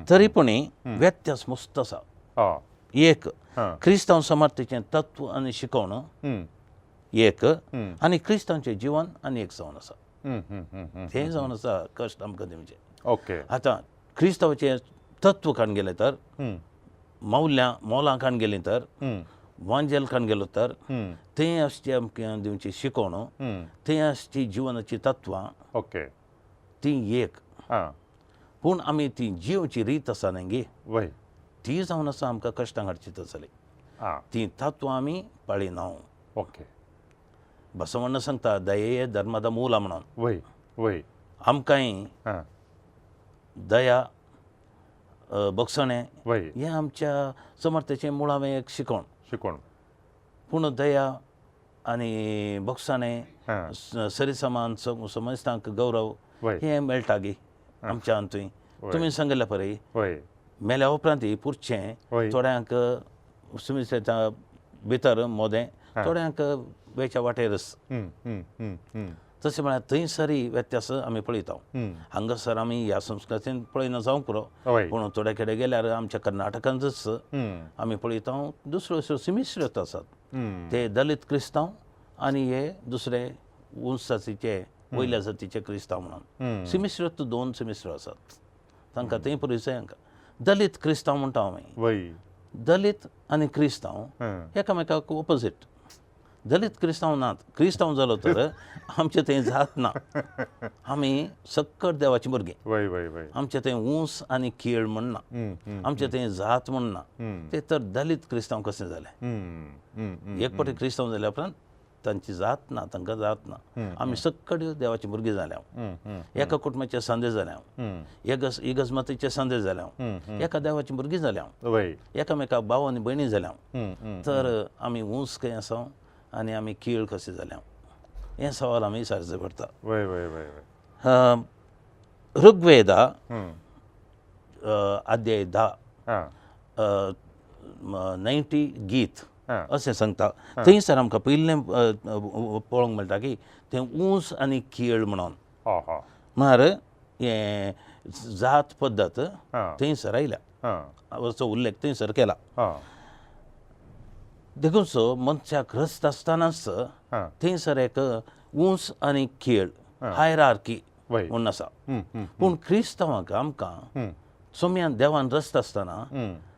तरी पूण व्यत्यास मस्त आसा. एक क्रिस्तांव समर्थेचें तत्व आनी शिकवण एक, आनी क्रिस्तांवचें जिवन आनी एक जावन आसा. तें जावन आसा कश्ट आमकां दिवचें. ओके, आतां क्रिस्तांवाचें तत्व काडून गेलें तर, मौल्यां मोलां काडून गेलीं तर, वांजेल काडून गेलो तर, थंय आसची आमकां दिवची शिकवण, थंय आसची जिवनाची तत्वां, ओके, ती एक. पूण आमी ती जिवची रीत आसा न्ही गे, ती जावन आसा आमकां कश्टांक हाडची जाली. ती तत्वां आमी पाळिना. ओके, बसवण्ण सांगता दये धर्मादा मूल म्हणून. वय वय, आमकांय दया बक्षणें हें आमच्या समर्थाचें मुळावें एक शिकवण शिकवण. पूण दया आनी बक्षणें, सरीसमान समस्तांक गौरव हें मेळटा गी आमच्या अंतूय. तुमी सांगिल्लें पळय, मेल्या उपरांत पुरचें थोड्यांक सुमिस्ता भितर मोदें, थोड्यांक वेच्या वाटेरच. तशें म्हळ्यार थंयसरय व्यत्यास आमी पळयता. हांगासर आमी ह्या संस्कृतीन पळयना जावंक पुरो, पूण थोडे कडेन गेल्यार आमच्या कर्नाटकांतच आमी पळयता दुसऱ्यो दुसऱ्यो सिमिश्रत आसात. ते दलित क्रिस्तांव आनी हे दुसरे उंच जातीचे वयल्या जातीचे क्रिस्तांव म्हणून सिमिश्रत दोन सिमिश्र आसात. तांकां थंय परिचय. हांकां दलित क्रिस्तांव म्हणटा आमी. दलित आनी क्रिस्तांव एकामेकाक ओपोजीट. दलित क्रिस्तांव नात, क्रिस्तांव जालो तर आमचें थंय जात ना, आमी सक्कट देवाची भुरगीं. आमचें थंय ऊंस आनी केळ म्हण ना, आमचें थंय जात म्हण ना. ते तर दलित क्रिस्तांव कशें जालें? एक फावटी क्रिस्तांव जाल्या उपरांत तांची जात ना, तांकां जात ना. आमी सक्कट देवाची भुरगीं जाल्या, एका कुटुंबाचे सांदे जाल्या, इगजमतीचे सांदे जाल्या, एका देवाची भुरगीं जाल्या, एकामेका भाव आनी भयणी जाल्या. तर आमी ऊंस खंय आसा आनी आमी कीळ कशें जाल्या हें सवाल आमी विचारचें पडटा. ऋग्वेदा अध्याय 10 90 गीत अशें सांगता. थंयसर आमकां पयलें पळोवंक मेळटा की तें ऊंस आनी कीळ म्हणून, म्हळ्यार हें जात पद्दत थंयसर आयल्या, असो उल्लेख थंयसर केला. देखून सो मनशाक रस्त आसतनाच थंयसर एक ऊंच आनी खेळ हायरार्की म्हूण आसा. पूण क्रिस्तांवांक आमकां सोम्यान देवान रस्त आसतना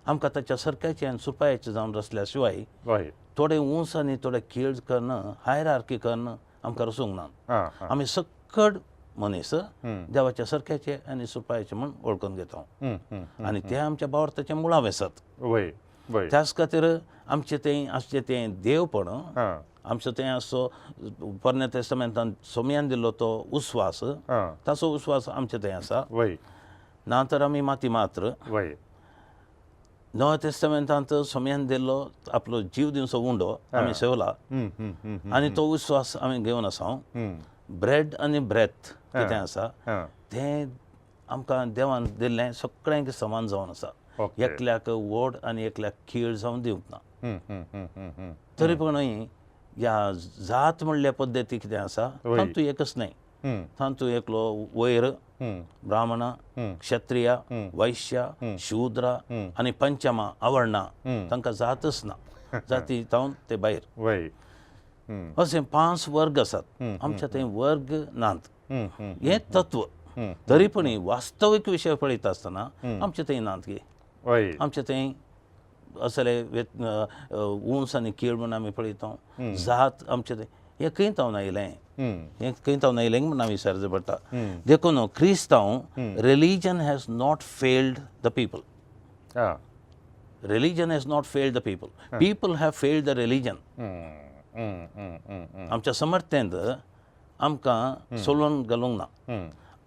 आमकां ताच्या सरकाचे आनी सुपायाचे जावन रसल्या शिवाय थोडे ऊंच आनी थोडे खेळ करून हायरार्की करून आमकां रसूंक ना. आमी सक्कड मनीस देवाच्या सरकाचे आनी सुपायाचे म्हूण वळखून घेता आनी ते आमच्या भावार्थाचें मुळावें आसात. त्याच खातीर आमचें तें आसचें तें देवपण, आमचो तें आसचो पोरण्या तेस्तामेंतान सोम्यान दिल्लो तो उस्वास, ताचो उस्वास आमचें थंय आसा. ना तर आमी माती मात्र. नव्या तेस्तामेंतांत सोम्यान दिल्लो आपलो जीव दिवचो उंडो आमी सेवला आनी तो उस्वास आमी घेवन आसा. ब्रेड आनी ब्रेथ कितें आसा तें आमकां देवान दिल्लें सगळ्यांक समान जावन आसा. एकल्याक व्हड आनी एकल्याक खेळ जावन दिवंक ना. तरी पूण ह्या जात म्हणल्या पद्दती कितें आसा तातूंत एकच न्हय, तातूंत एकलो वयर ब्राह्मण, क्षत्रिय, वैश्य, शूद्र आनी पंचमा अवर्णा, तांकां जातच ना, जाती जावन ते भायर. अशें 5 वर्ग आसात. आमच्या थंय वर्ग नात हें तत्व. तरी पूण वास्तवीक विशय पळयता आसतना आमचे थंय नात गे. आमचे थंय असले ऊंच आनी कीळ म्हूण आमी पळयता, जात आमचे थंय हें खंय तावन आयलें, हें खंय तावन आयलें म्हूण आमी विचारचें पडटा. देखून क्रिस्तांव religion has not failed the people. Religion has not failed the people, people have failed the religion. आमच्या समर्थ्यांत आमकां सोलोवन घालूंक ना,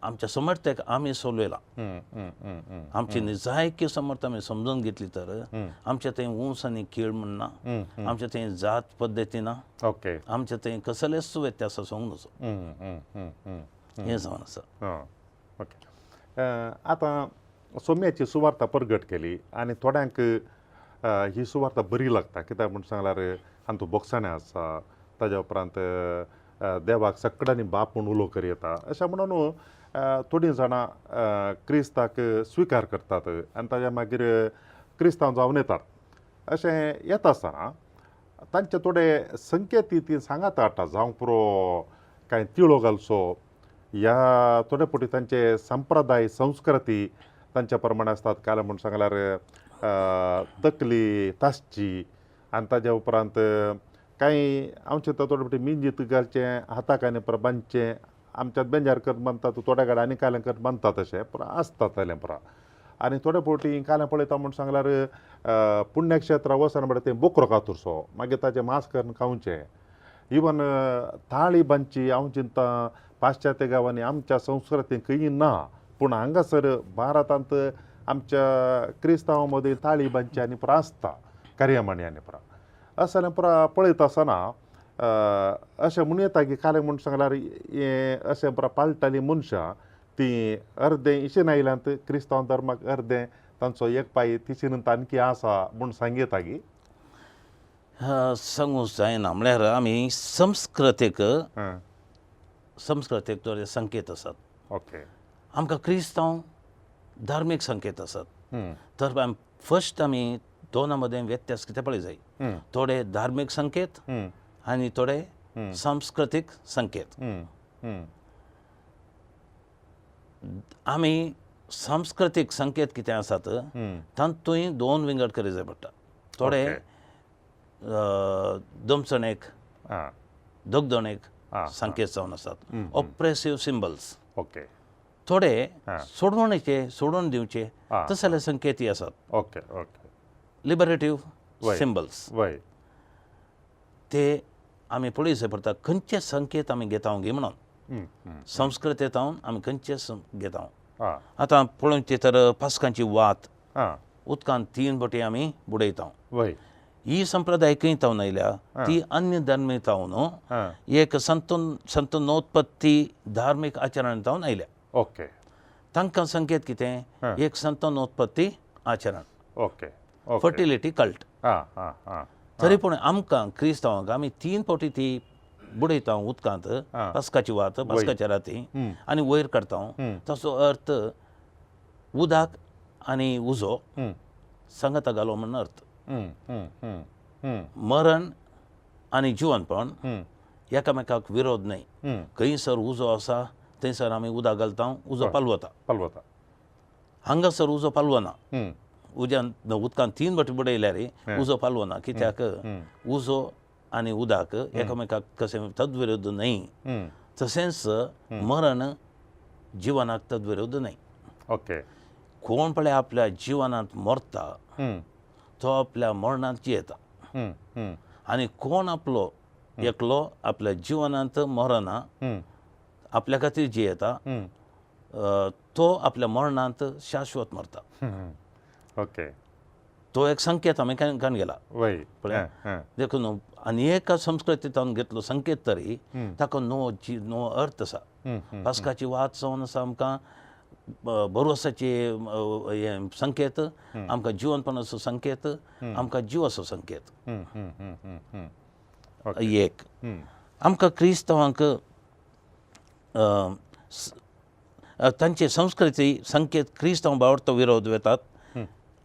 आमच्या समर्थ्याक आमी सोलयला. आमची निजायकी समर्थ आमी समजून घेतली तर आमच्या थंय ऊंच आनी खेळ म्हण ना, आमच्या थंय जात पद्दती ना, आमच्या थंय कसलेच व्यत्यास आसूंक नजो. हें जावन आसा. ओके, आतां सोम्याची सुवार्ता प्रगट केली आनी थोड्यांक ही सुवार्ता बरी लागता कित्याक म्हूण सांगल्यार हातूंत बोगसाणें आसा, ताज्या उपरांत देवाक सगळ्यांनी बाप म्हूण उलो कर येता, अशें म्हणून थोडीं जाणां क्रिस्ताक स्विकार करतात आनी ताज्या मागीर क्रिस्तांव जावन येतात. अशें येता आसतना तांचे थोडे संकेत ती सांगात हाडटा, जावंक पुरो कांय तिळो घालचो ह्या थोडे फावटी तांचे संप्रदाय संस्कृती तांच्या प्रमाणे आसतात. काल म्हूण सांगल्यार तकली तासची आनी ताज्या उपरांत कांय आमचे थोडे फावटी मिंजीत घालचें, हाताक आनी पुरो बांदचें, आमच्यात बेंजार करून बांदतात, थोड्या कडेन आनी कालें करून बांदतात, अशें पुरो आसता तलें पुरो. आनी थोडे फावटी कालें पळयता म्हूण सांगल्यार पुण्यक्षेत्रा वचन म्हणल्यार तें बोकरो कातुरचो, मागीर ताजें मांस करून खावचें. इवन थाळी बांदची हांव चिंता पाश्चात्य गांवांनी आमच्या संस्कृतीन खंय ना, पूण हांगासर भारतांत आमच्या क्रिस्तांवां मदीं थाळी बांदची आनी पुरो आसता कार्यामणी आनी पुरो अशें जाल्यार पुरो पळयता आसतना अशें म्हणूं येता की कालें म्हूण सांगल्यार हें अशें पुरो पाळटालीं मनशां तीं अर्दें इशेन आयल्यांत क्रिस्तांव धर्माक, अर्दें तांचो एक पांय तिशीन आणखी आसा म्हूण सांगता की सांगूंक जायना. म्हळ्यार आमी संस्कृतीक संस्कृतीक थोडे संकेत आसात. ओके, आमकां क्रिस्तांव धार्मीक संकेत आसात. तर फर्स्ट आमी दोना मदें व्यत्यास कितें पळय जाय, थोडे धार्मीक संकेत आनी थोडे सांस्कृतीक संकेत. आमी सांस्कृतीक संकेत कितें आसात तातूंय दोन विंगड करी जाय पडटा. थोडे दमचणेक दगदणेक संकेत जावन आसात, ऑप्रेसीव सिंबल्स. ओके, थोडे सोडवणेचे सोडून दिवचे तसले संकेतय आसात. Okay okay, liberative symbols. ते आमी पळोवचे पडटा खंयचे संकेत आमी घेता गी म्हणून, संस्कृतेंत आमी खंयचे घेता. आतां पळोवचें तर पास्कांची वात उदकांत 3 बोटी आमी बुडयता. ही संप्रदाय खंय तावन आयल्या ती अन्य धर्मी तावन एक संतनोत्पत्ती धार्मीक आचरण तावन आयल्या. ओके, तांकां संकेत कितें, एक संतनोत्पत्ती आचरण, ओके, फर्टिलिटी कल्ट. तरी पूण आमकां क्रिस्तांवांक आमी 3 फावटी ती बुडयता उदकांत, पास्काची वात पास्काच्या राती आनी वयर काडटा. ताचो अर्थ उदक आनी उजो सांगाता घालो म्हण अर्थ. मरण आनी जिवनपण एकामेकाक विरोध न्हय. खंयसर उजो आसा थंयसर आमी उदक घालता, उजो पालवता. पालवता. हांगासर उजो पालवना, उज्यान उदकान 3 फावटी बुडयल्यार उजो पालवना, कित्याक उजो आनी उदक एकामेकाक कशें तद्विरुद्ध न्हय, तशेंच मरण जिवनाक तद्विरुद्ध न्हय. ओके, कोण पळय आपल्या जिवनांत मरता तो आपल्या मरणांत जियेता, आनी कोण आपलो एकलो आपल्या जिवनांत मरना आपल्या खातीर जियेता तो आपल्या मरणांत शाश्वत मरता. ओके, तो एक संकेत आमी कान गेला पळय. देखून आनी एका संस्कृतींत घेतलो संकेत तरी ताका नो नो अर्थ आसा. पास्काची वात जावन आसा आमकां भरवसाचे हें संकेत, आमकां जिवनपणाचो संकेत, आमकां जिवाचो संकेत. एक आमकां क्रिस्तांवांक तांचे संस्कृती संकेत क्रिस्तांव बावडतो विरोध वेतात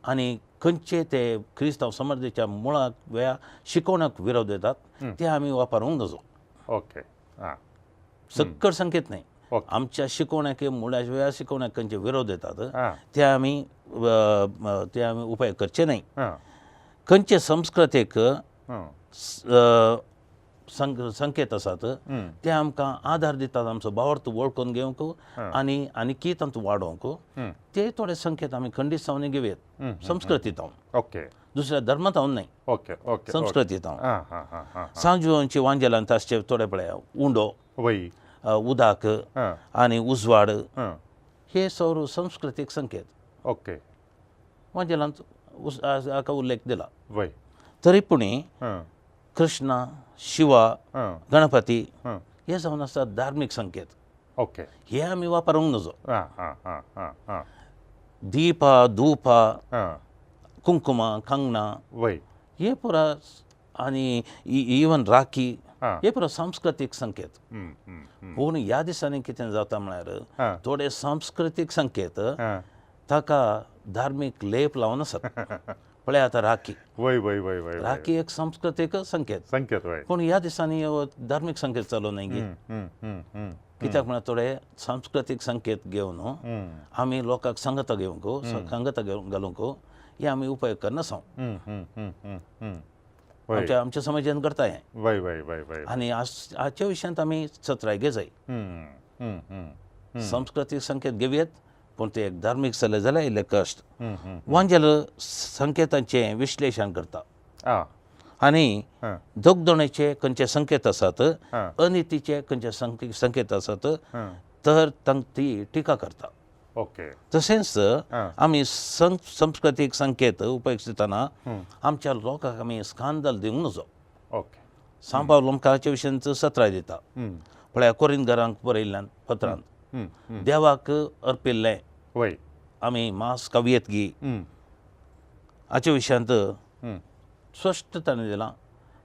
आनी खंयचे ते क्रिस्तांव समर्थेच्या मुळाक वेळा शिकोवण्याक विरोध येतात ते आमी वापरूंक नजो. ओके, सक्कड संकेत न्हय, आमच्या शिकोवण्याक मुळाच्या वेळा शिकोवण्याक खंयचे विरोध येतात ते आमी उपाय करचे न्हय. खंयचे संस्कृतीक संकेत आसात ते आमकां आदार दितात आमचो भावार्थ वळखून घेवंक आनी आनीकी तांतूं वाडोवंक, ते थोडे संकेत आमी खंडीत जावन घेवयेत संस्कृतींत, ओके, दुसऱ्या धर्मांत न्हय, ओके ओके, संस्कृतींत. सांजवांची वांजेलांत आसचे थोडे पळय उंडो, उदक आनी उजवाड हे सौर संस्कृतीक संकेत. ओके, वांजेलांत हाका उल्लेख दिला. तरी पुणी कृष्णा, शिवा, गणपती हे जावन आसतात धार्मीक संकेत. ओके, हे आमी वापरूंक नजो. दीपा, धुपा, कुंकुमा, कंगणा वय हे पुरा आनी इवन राखी आं. हे पुरा सांस्कृतीक संकेत. पूण ह्या दिसांनी कितें जाता म्हळ्यार थोडे सांस्कृतीक संकेत ताका धार्मीक लेप लावन आसात. पळय आतां राखी, वय वय वय वय राखी एक सांस्कृतीक संकेत, संकेत वय. पूण ह्या दिसांनी धार्मीक संकेत चालू न्हय गी. कित्याक म्हळ्यार थोडे सांस्कृतीक संकेत घेवन आमी लोकांक सांगता घेवंक, सांगता घालूंक हे आमी उपयोग करनासा. आमच्या आमच्या समाजान करता हें. वय वय वय वय. आनी हाच्या विशयांत आमी चत्राय घेजाय. सांस्कृतीक संकेत घेवयेत पूण ते एक धार्मीक जाले जाल्यार इल्ले कश्ट. वांजेल संकेतांचें विश्लेशण करता आनी दगदणेचे खंयचे संकेत आसात, अनितीचे खंयचे संकेत आसात तर तांकां ती टिका करता. ओके. तशेंच आमी सांस्कृतीक संकेत उपयोग दितना आमच्या लोकांक आमी स्कांदल दिवंक नजो. ओके. सांव पावल आमकां हाच्या विशयांत सत्राय दिता. पळया कोरिंतकारांक बरयल्ल्यान पत्रांत देवाक अर्पिल्लें वय आमी मांस खावयेत गी हाच्या विशयांत स्पश्ट ताणें दिलां.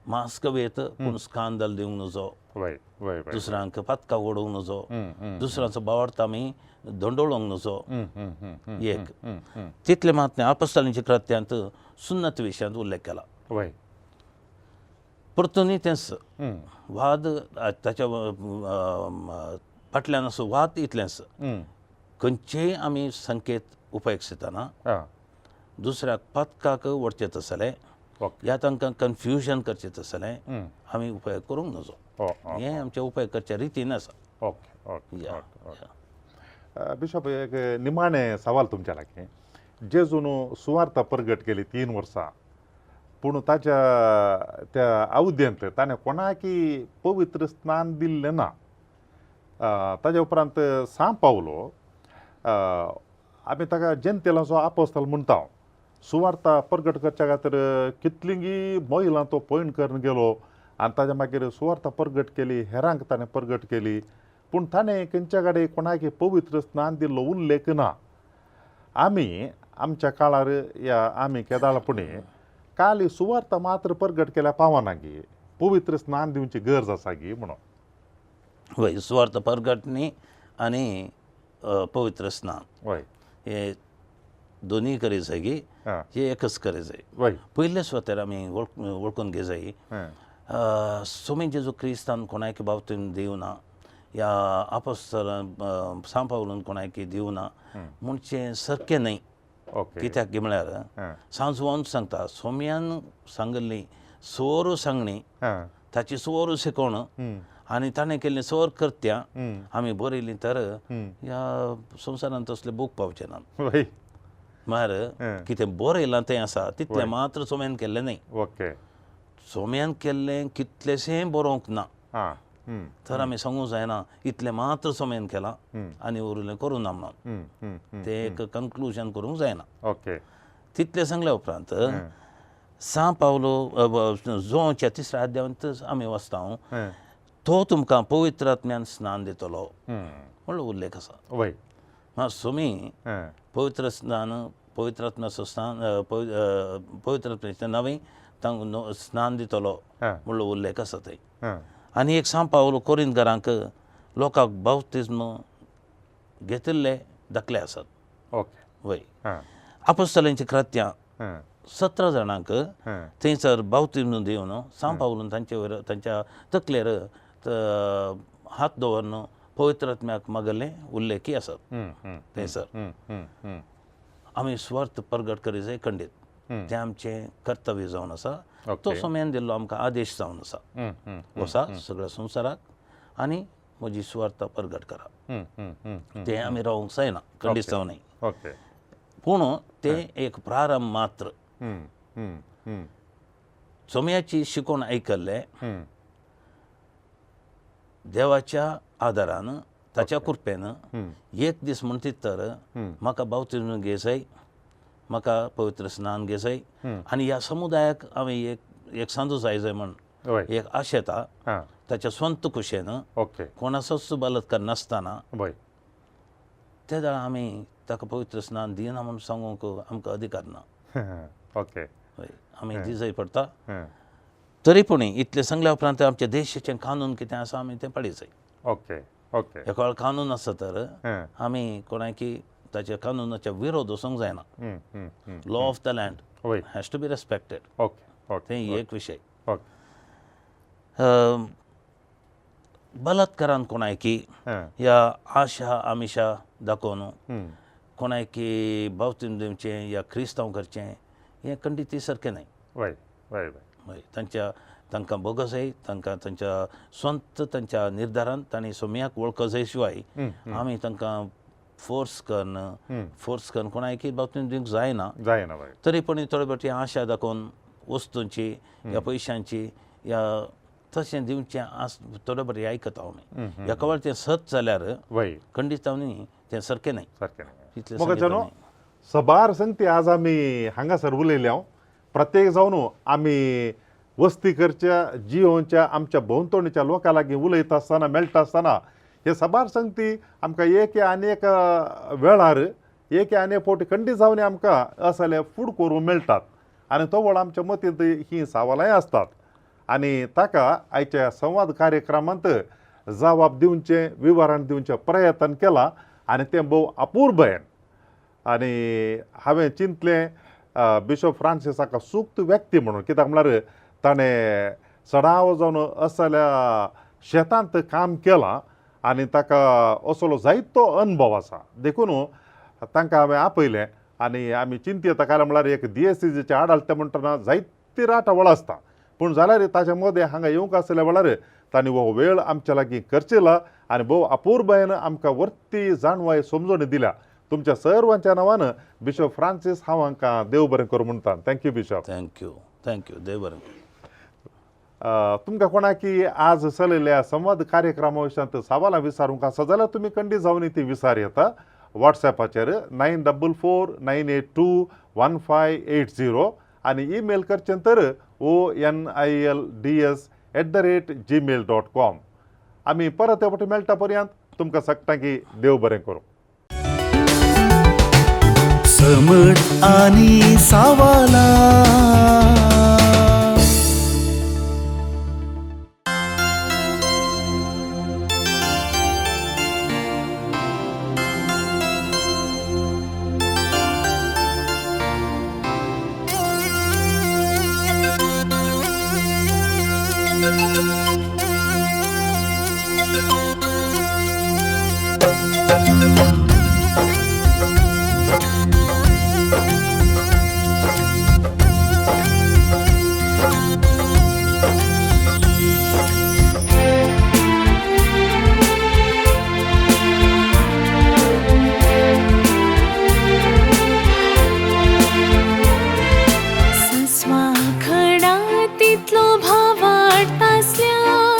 मांस खावयेत पूण स्कांदल दिवंक नजो, वय वय वय, दुसऱ्यांक पातकां ओडूंक नजो, दुसऱ्यांचो बावडता आमी धोंडोळोंक नजो. एक तितलें मात न्हय, आपस्तालींच्या कृत्यांत सुन्नत विशयांत उल्लेख केला. वय. परतूनय तेंच वाद ताच्या फाटल्यान असो वाद इतलेंच, खंयचेय आमी संकेत उपयोग दितना दुसऱ्याक पातकाक वडचें तसलें या तांकां कन्फ्युजन करचें तसलें आमी उपयोग करूंक नजो. हें आमच्या उपयोग करच्या रितीन आसा. Okay okay okay. बिशॉप, एक निमाणें सवाल तुमच्या लागीं. जेजून सुवार्ता परगट केली 3 वर्सां, पूण ताच्या त्या अवध्यंत ताणें कोणाकी पवित्र स्नान दिल्लें ना. ताज्या उपरांत सांव पावलो आमी ताका जनतेलाचो आपोस्ताल म्हणटा. सुवार्ता परगट करच्या खातीर कितलींगी महिलां तो पॉयंट करून गेलो आनी ताज्या मागीर सुवार्ता परगट केली, हेरांक ताणें परगट केली, पूण ताणें खंयच्या कडेन कोणाक पवित्र स्नान दिल्लो उल्लेख ना. आमी आमच्या काळार या आमी केदाळ पुणें काली सुवार्ता मात्र परगट केल्यार पावना गी, पवित्र स्नान दिवची गरज आसा गी म्हणून. वय, सुवार्ता परगट न्ही आनी पवित्र स्नान वय हे दोनूय करी जाय गी, हे एकच करी जाय. वय. पयले सुवातेर आमी वळखून घेजाय सोमी जेजू क्रिस्तान कोणाक बाबतीन दिवना या आपोस्तलान सांव पावलून कोणाक दिवना म्हणचें सारकें न्हय. कित्याक गी म्हळ्यार सांजवान सांगता सोम्यान सांगिल्ली सोर सांगणी, ताची सोर शिकोवण आनी ताणें केल्ली सोर कृत्यां आमी बरयलीं तर ह्या संवसारांत तसले बूक पावचे ना. म्हळ्यार कितें बरयलां तें आसा तितलें मात्र सोम्यान केल्लें न्हय. ओके. सोम्यान केल्लें कितलेशें बरोवंक ना तर आमी सांगूंक जायना इतलें मात्र सोम्यान केलां आनी उरिल्लें करूं ना म्हणून तें एक कन्क्लुजन करूंक जायना. ओके. तितलें सांगल्या उपरांत सांव पावलो जोंच्या 3ऱ्या अध्यायांत आमी वाचता तो तुमकां पवित्र आत्म्यान स्नान दितलो म्हणलो उल्लेख आसा. वय. मात सोमी पवित्र स्नान, पवित्र आत्म्याचो स्नान, पवित्र आत्म्याचें नांव तांकां स्नान दितलो म्हणलो उल्लेख आसा थंय. आनी एक सांव पावलो कोरिंतकारांक लोकांक बाप्तिज्म घेतिल्ले दाखले आसात. ओके. वय. आपोस्तलांचीं कृत्यां 17 जाणांक थंयसर बाप्तिज्म दिवन सांव पावलून तांचे वयर तांच्या तकलेर हात दवरून पवित्र आत्म्याक मागल्ले उल्लेखी आसात थंयसर. आमी सुवार्थ परगट करी जाय खंडीत, तें आमचें कर्तव्य जावन आसा. तो सोम्यान दिल्लो आमकां आदेश जावन आसा, वसा सगळ्या संवसाराक आनी म्हजी सुवार्थ परगट करा. तें आमी रावंक जायना, खंडीत जावं न्हय. पूण तें एक प्रारंभ मात्र. सोम्याची शिकोवण आयकल्लें देवाच्या आदारान ताच्या कृपेन एक दीस म्हणटीत तर म्हाका बाप्तिज्म घेजाय, म्हाका पवित्र स्नान घेजाय आनी ह्या समुदायाक हांवें एक एक सांजो जाय जाय म्हण एक आशेता ताच्या स्वंत कुशेन कोणाचोच बलात्कार नासतना ते वेळार आमी ताका पवित्र स्नान दिना म्हूण सांगूंक आमकां अधिकार ना. ओके हय आमी दिजय पडटा. हं. तरी पूण इतलें सांगल्या उपरांत आमच्या देशाचें कानून कितें आसा आमी तें पाळी जाय. ओके ओके एका वेळ कानून आसा तर हं. आमी कोणाकी ताच्या कानुनाच्या विरोध वचूंक जायना. हं, हं, हं. लॉ ऑफ the land वय has to be respected. Okay okay तें एक विशय. ओके बलात्कारान कोणायकी हं. ह्या आशा आमिशा दाखोवन हं. कोणायकी बावतीन दिवचें या क्रिस्तांव करचें हें खंडीत सारकें न्हय. वय वय वय हय तांच्या तांकां भोगो जाय, तांकां तांच्या स्वंत तांच्या निर्धारान तांणी सोम्याक वळख जाय शिवाय आमी तांकां फोर्स करून कोणायकी बावतीन दिवंक जायना. जायना वय. तरी पण थोडे फावटी आशा दाखोवन वस्तूंची या पयशांची या तशें दिवचें आस थोडे फावटी आयकता आमी. एका वेळार तें सत जाल्यार वय खंडीत न्ही तें सारकें न्हय. सारकें न्ही. इतलें मोगाचो सांगितलें न्हू न्ही. सबार संगती आज आमी हांगासर उलयल्या. प्रत्येक जावन आमी वस्ती करच्या जियोच्या आमच्या भोंवतणीच्या लोकां लागीं उलयता आसतना मेळटा आसतना हे सबार संगती आमकां एक आनी एक वेळार एक आनी एक फावटी खंडीत जावन आमकां असले फूड करूंक मेळटात आनी तो वेळ आमच्या मतींत हीं सवालांय आसतात आनी ताका आयच्या संवाद कार्यक्रमांत जवाब दिवचें विवरण दिवचें प्रयत्न केला आनी तें भोव अपुरबयेन. आनी हांवें चिंतलें बिशप फ्रांसीस हाका सुक्त व्यक्ती म्हणून, कित्याक म्हळ्यार ताणें सडाव जावन असल्या शेतांत काम केलां आनी ताका असलो जायतो अनुभव आसा. देखून तांकां हांवें आपयलें आनी आमी चिंतयता कारण म्हळ्यार एक दियेसीचे आडालते म्हणटना जायती राटावळ आसता, पूण जाल्यार ताच्या मदें हांगा येवंक आसल्या वेळार तांणी हो वेळ आमच्या लागीं खर्चिला आनी भोव अपुरबायेन आमकां वर्ती जाणवाय समजोणी दिल्या. तुमच्या सर्वांच्या नांवान बिशप फ्रांसीस हांव हांकां देव बरें करूं म्हणटा. Thank you bishop. Thank you thank you. देव बरें करूं. तुमकां कोणाकी आज चलयल्ल्या संवाद कार्यक्रमा विशयांत सवालां विचारूंक आसा जाल्यार तुमी खंडीत जावन ती विचार येता वॉट्सॅपाचेर 944982 1580 आनी ईमेल करचें तर onilds@gmail.com. आमी परत फावटी मेळटा पर्यंत तुमकां सगटांकी देव बरें करूं. समट आनी सावाला. सस्वा खडा तितलो भावार्थ आसल्यार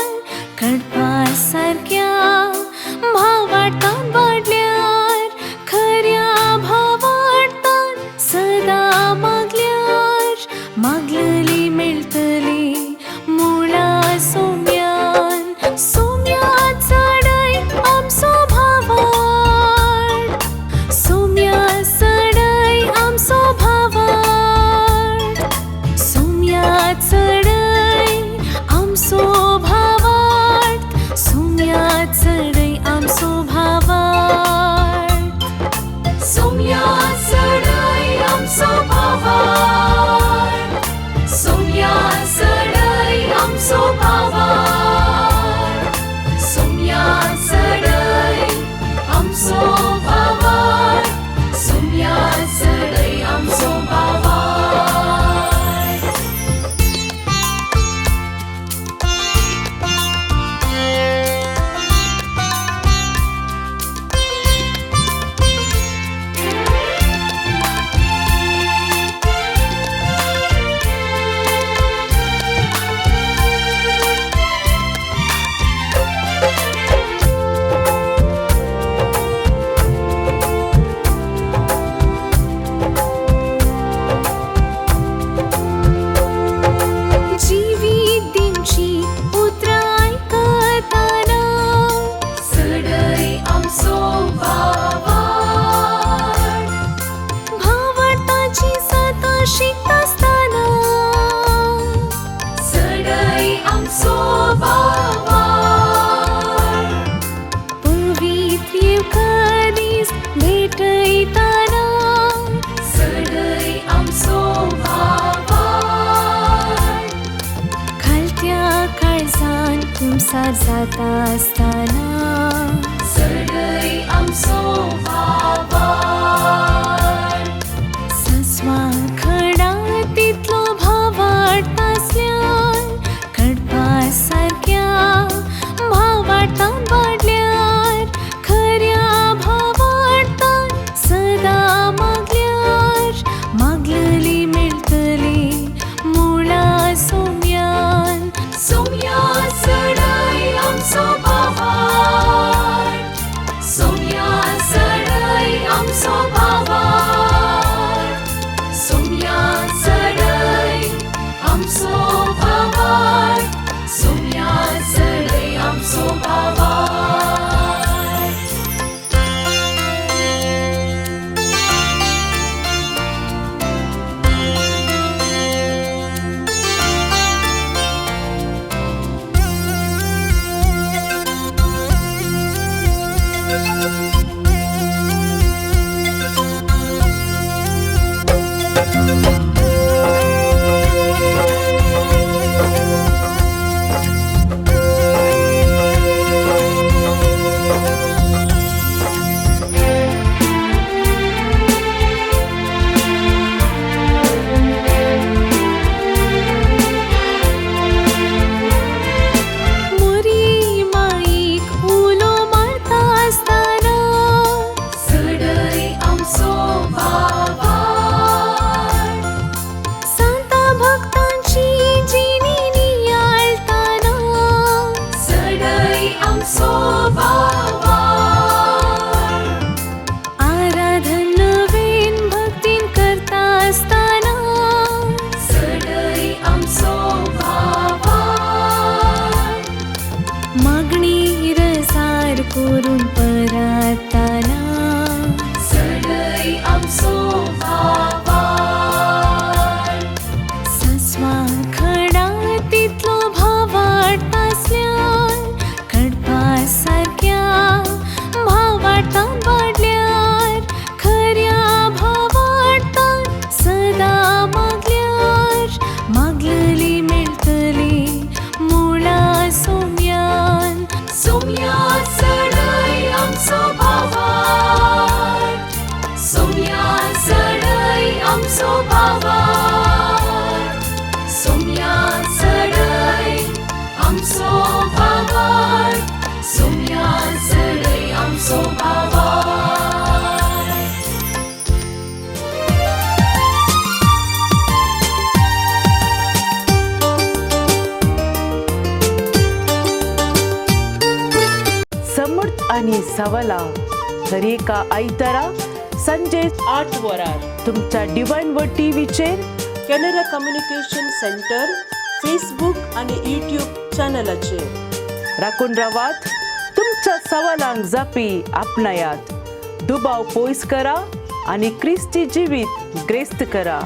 आमचो भावार्थ. पवित्र येवकारीस भेटयताना चडय आमचो भावार्थ. खालत्या काळजान कुमसार जाता आसतना चडय आमचो भावार्थ. सासवां खडा तितलो भावार्थ आसल्यार कडपा सारक्या भावार्थान वाडल्यार खऱ्या भावार्थान सदां मागल्यार मागलली मेळटली मुळा सोम्यान. सोम्या चडय आमचो भावार्थ. सोम्या चडय आमचो भावार्थ. सोम्या चडय आमचो भावार्थ. सोम्या चडय आमचो भावार्थ. मोरी माईक उलो मारता आसतना चडय आमचो भावार्थ. सांता भक्तांची जिणी नियाळताना चडय आमचो भावार्थ. आराधन नवीन भक्तीन करता आसतना चडय आमचो भावार्थ. मागणी रजार करून परताना चडय आमचो भावार्थ. सासवां खडा तितलो भावार्थ आसल्यार कडपा सारक्या भावार्थान वाडल्यार खऱ्या भावार्थान सदां मागल्यार मागलली मेळटली मुळा सोम्यान. सोम्या चडय आमचो भावार्थ. सोम्या चडय आमचो भावार्थ. सोम्या चडय आमचो भावार्थ. सोम्या चडय आमचो भावार्थ. समर्थ आणि सवला दरेका आयतारा संजे 8 वरार तुमच्या डिवायन व टीव्हीचेर कॅनरा कम्युनिकेशन सेंटर फेसबूक आणि यूट्यूब चॅनलाचेर. राखून रावात, तुमच्या सवालांक जापी आपणायात, दुबाव पयस करा आनी क्रिस्ती जिवीत ग्रेस्त करा.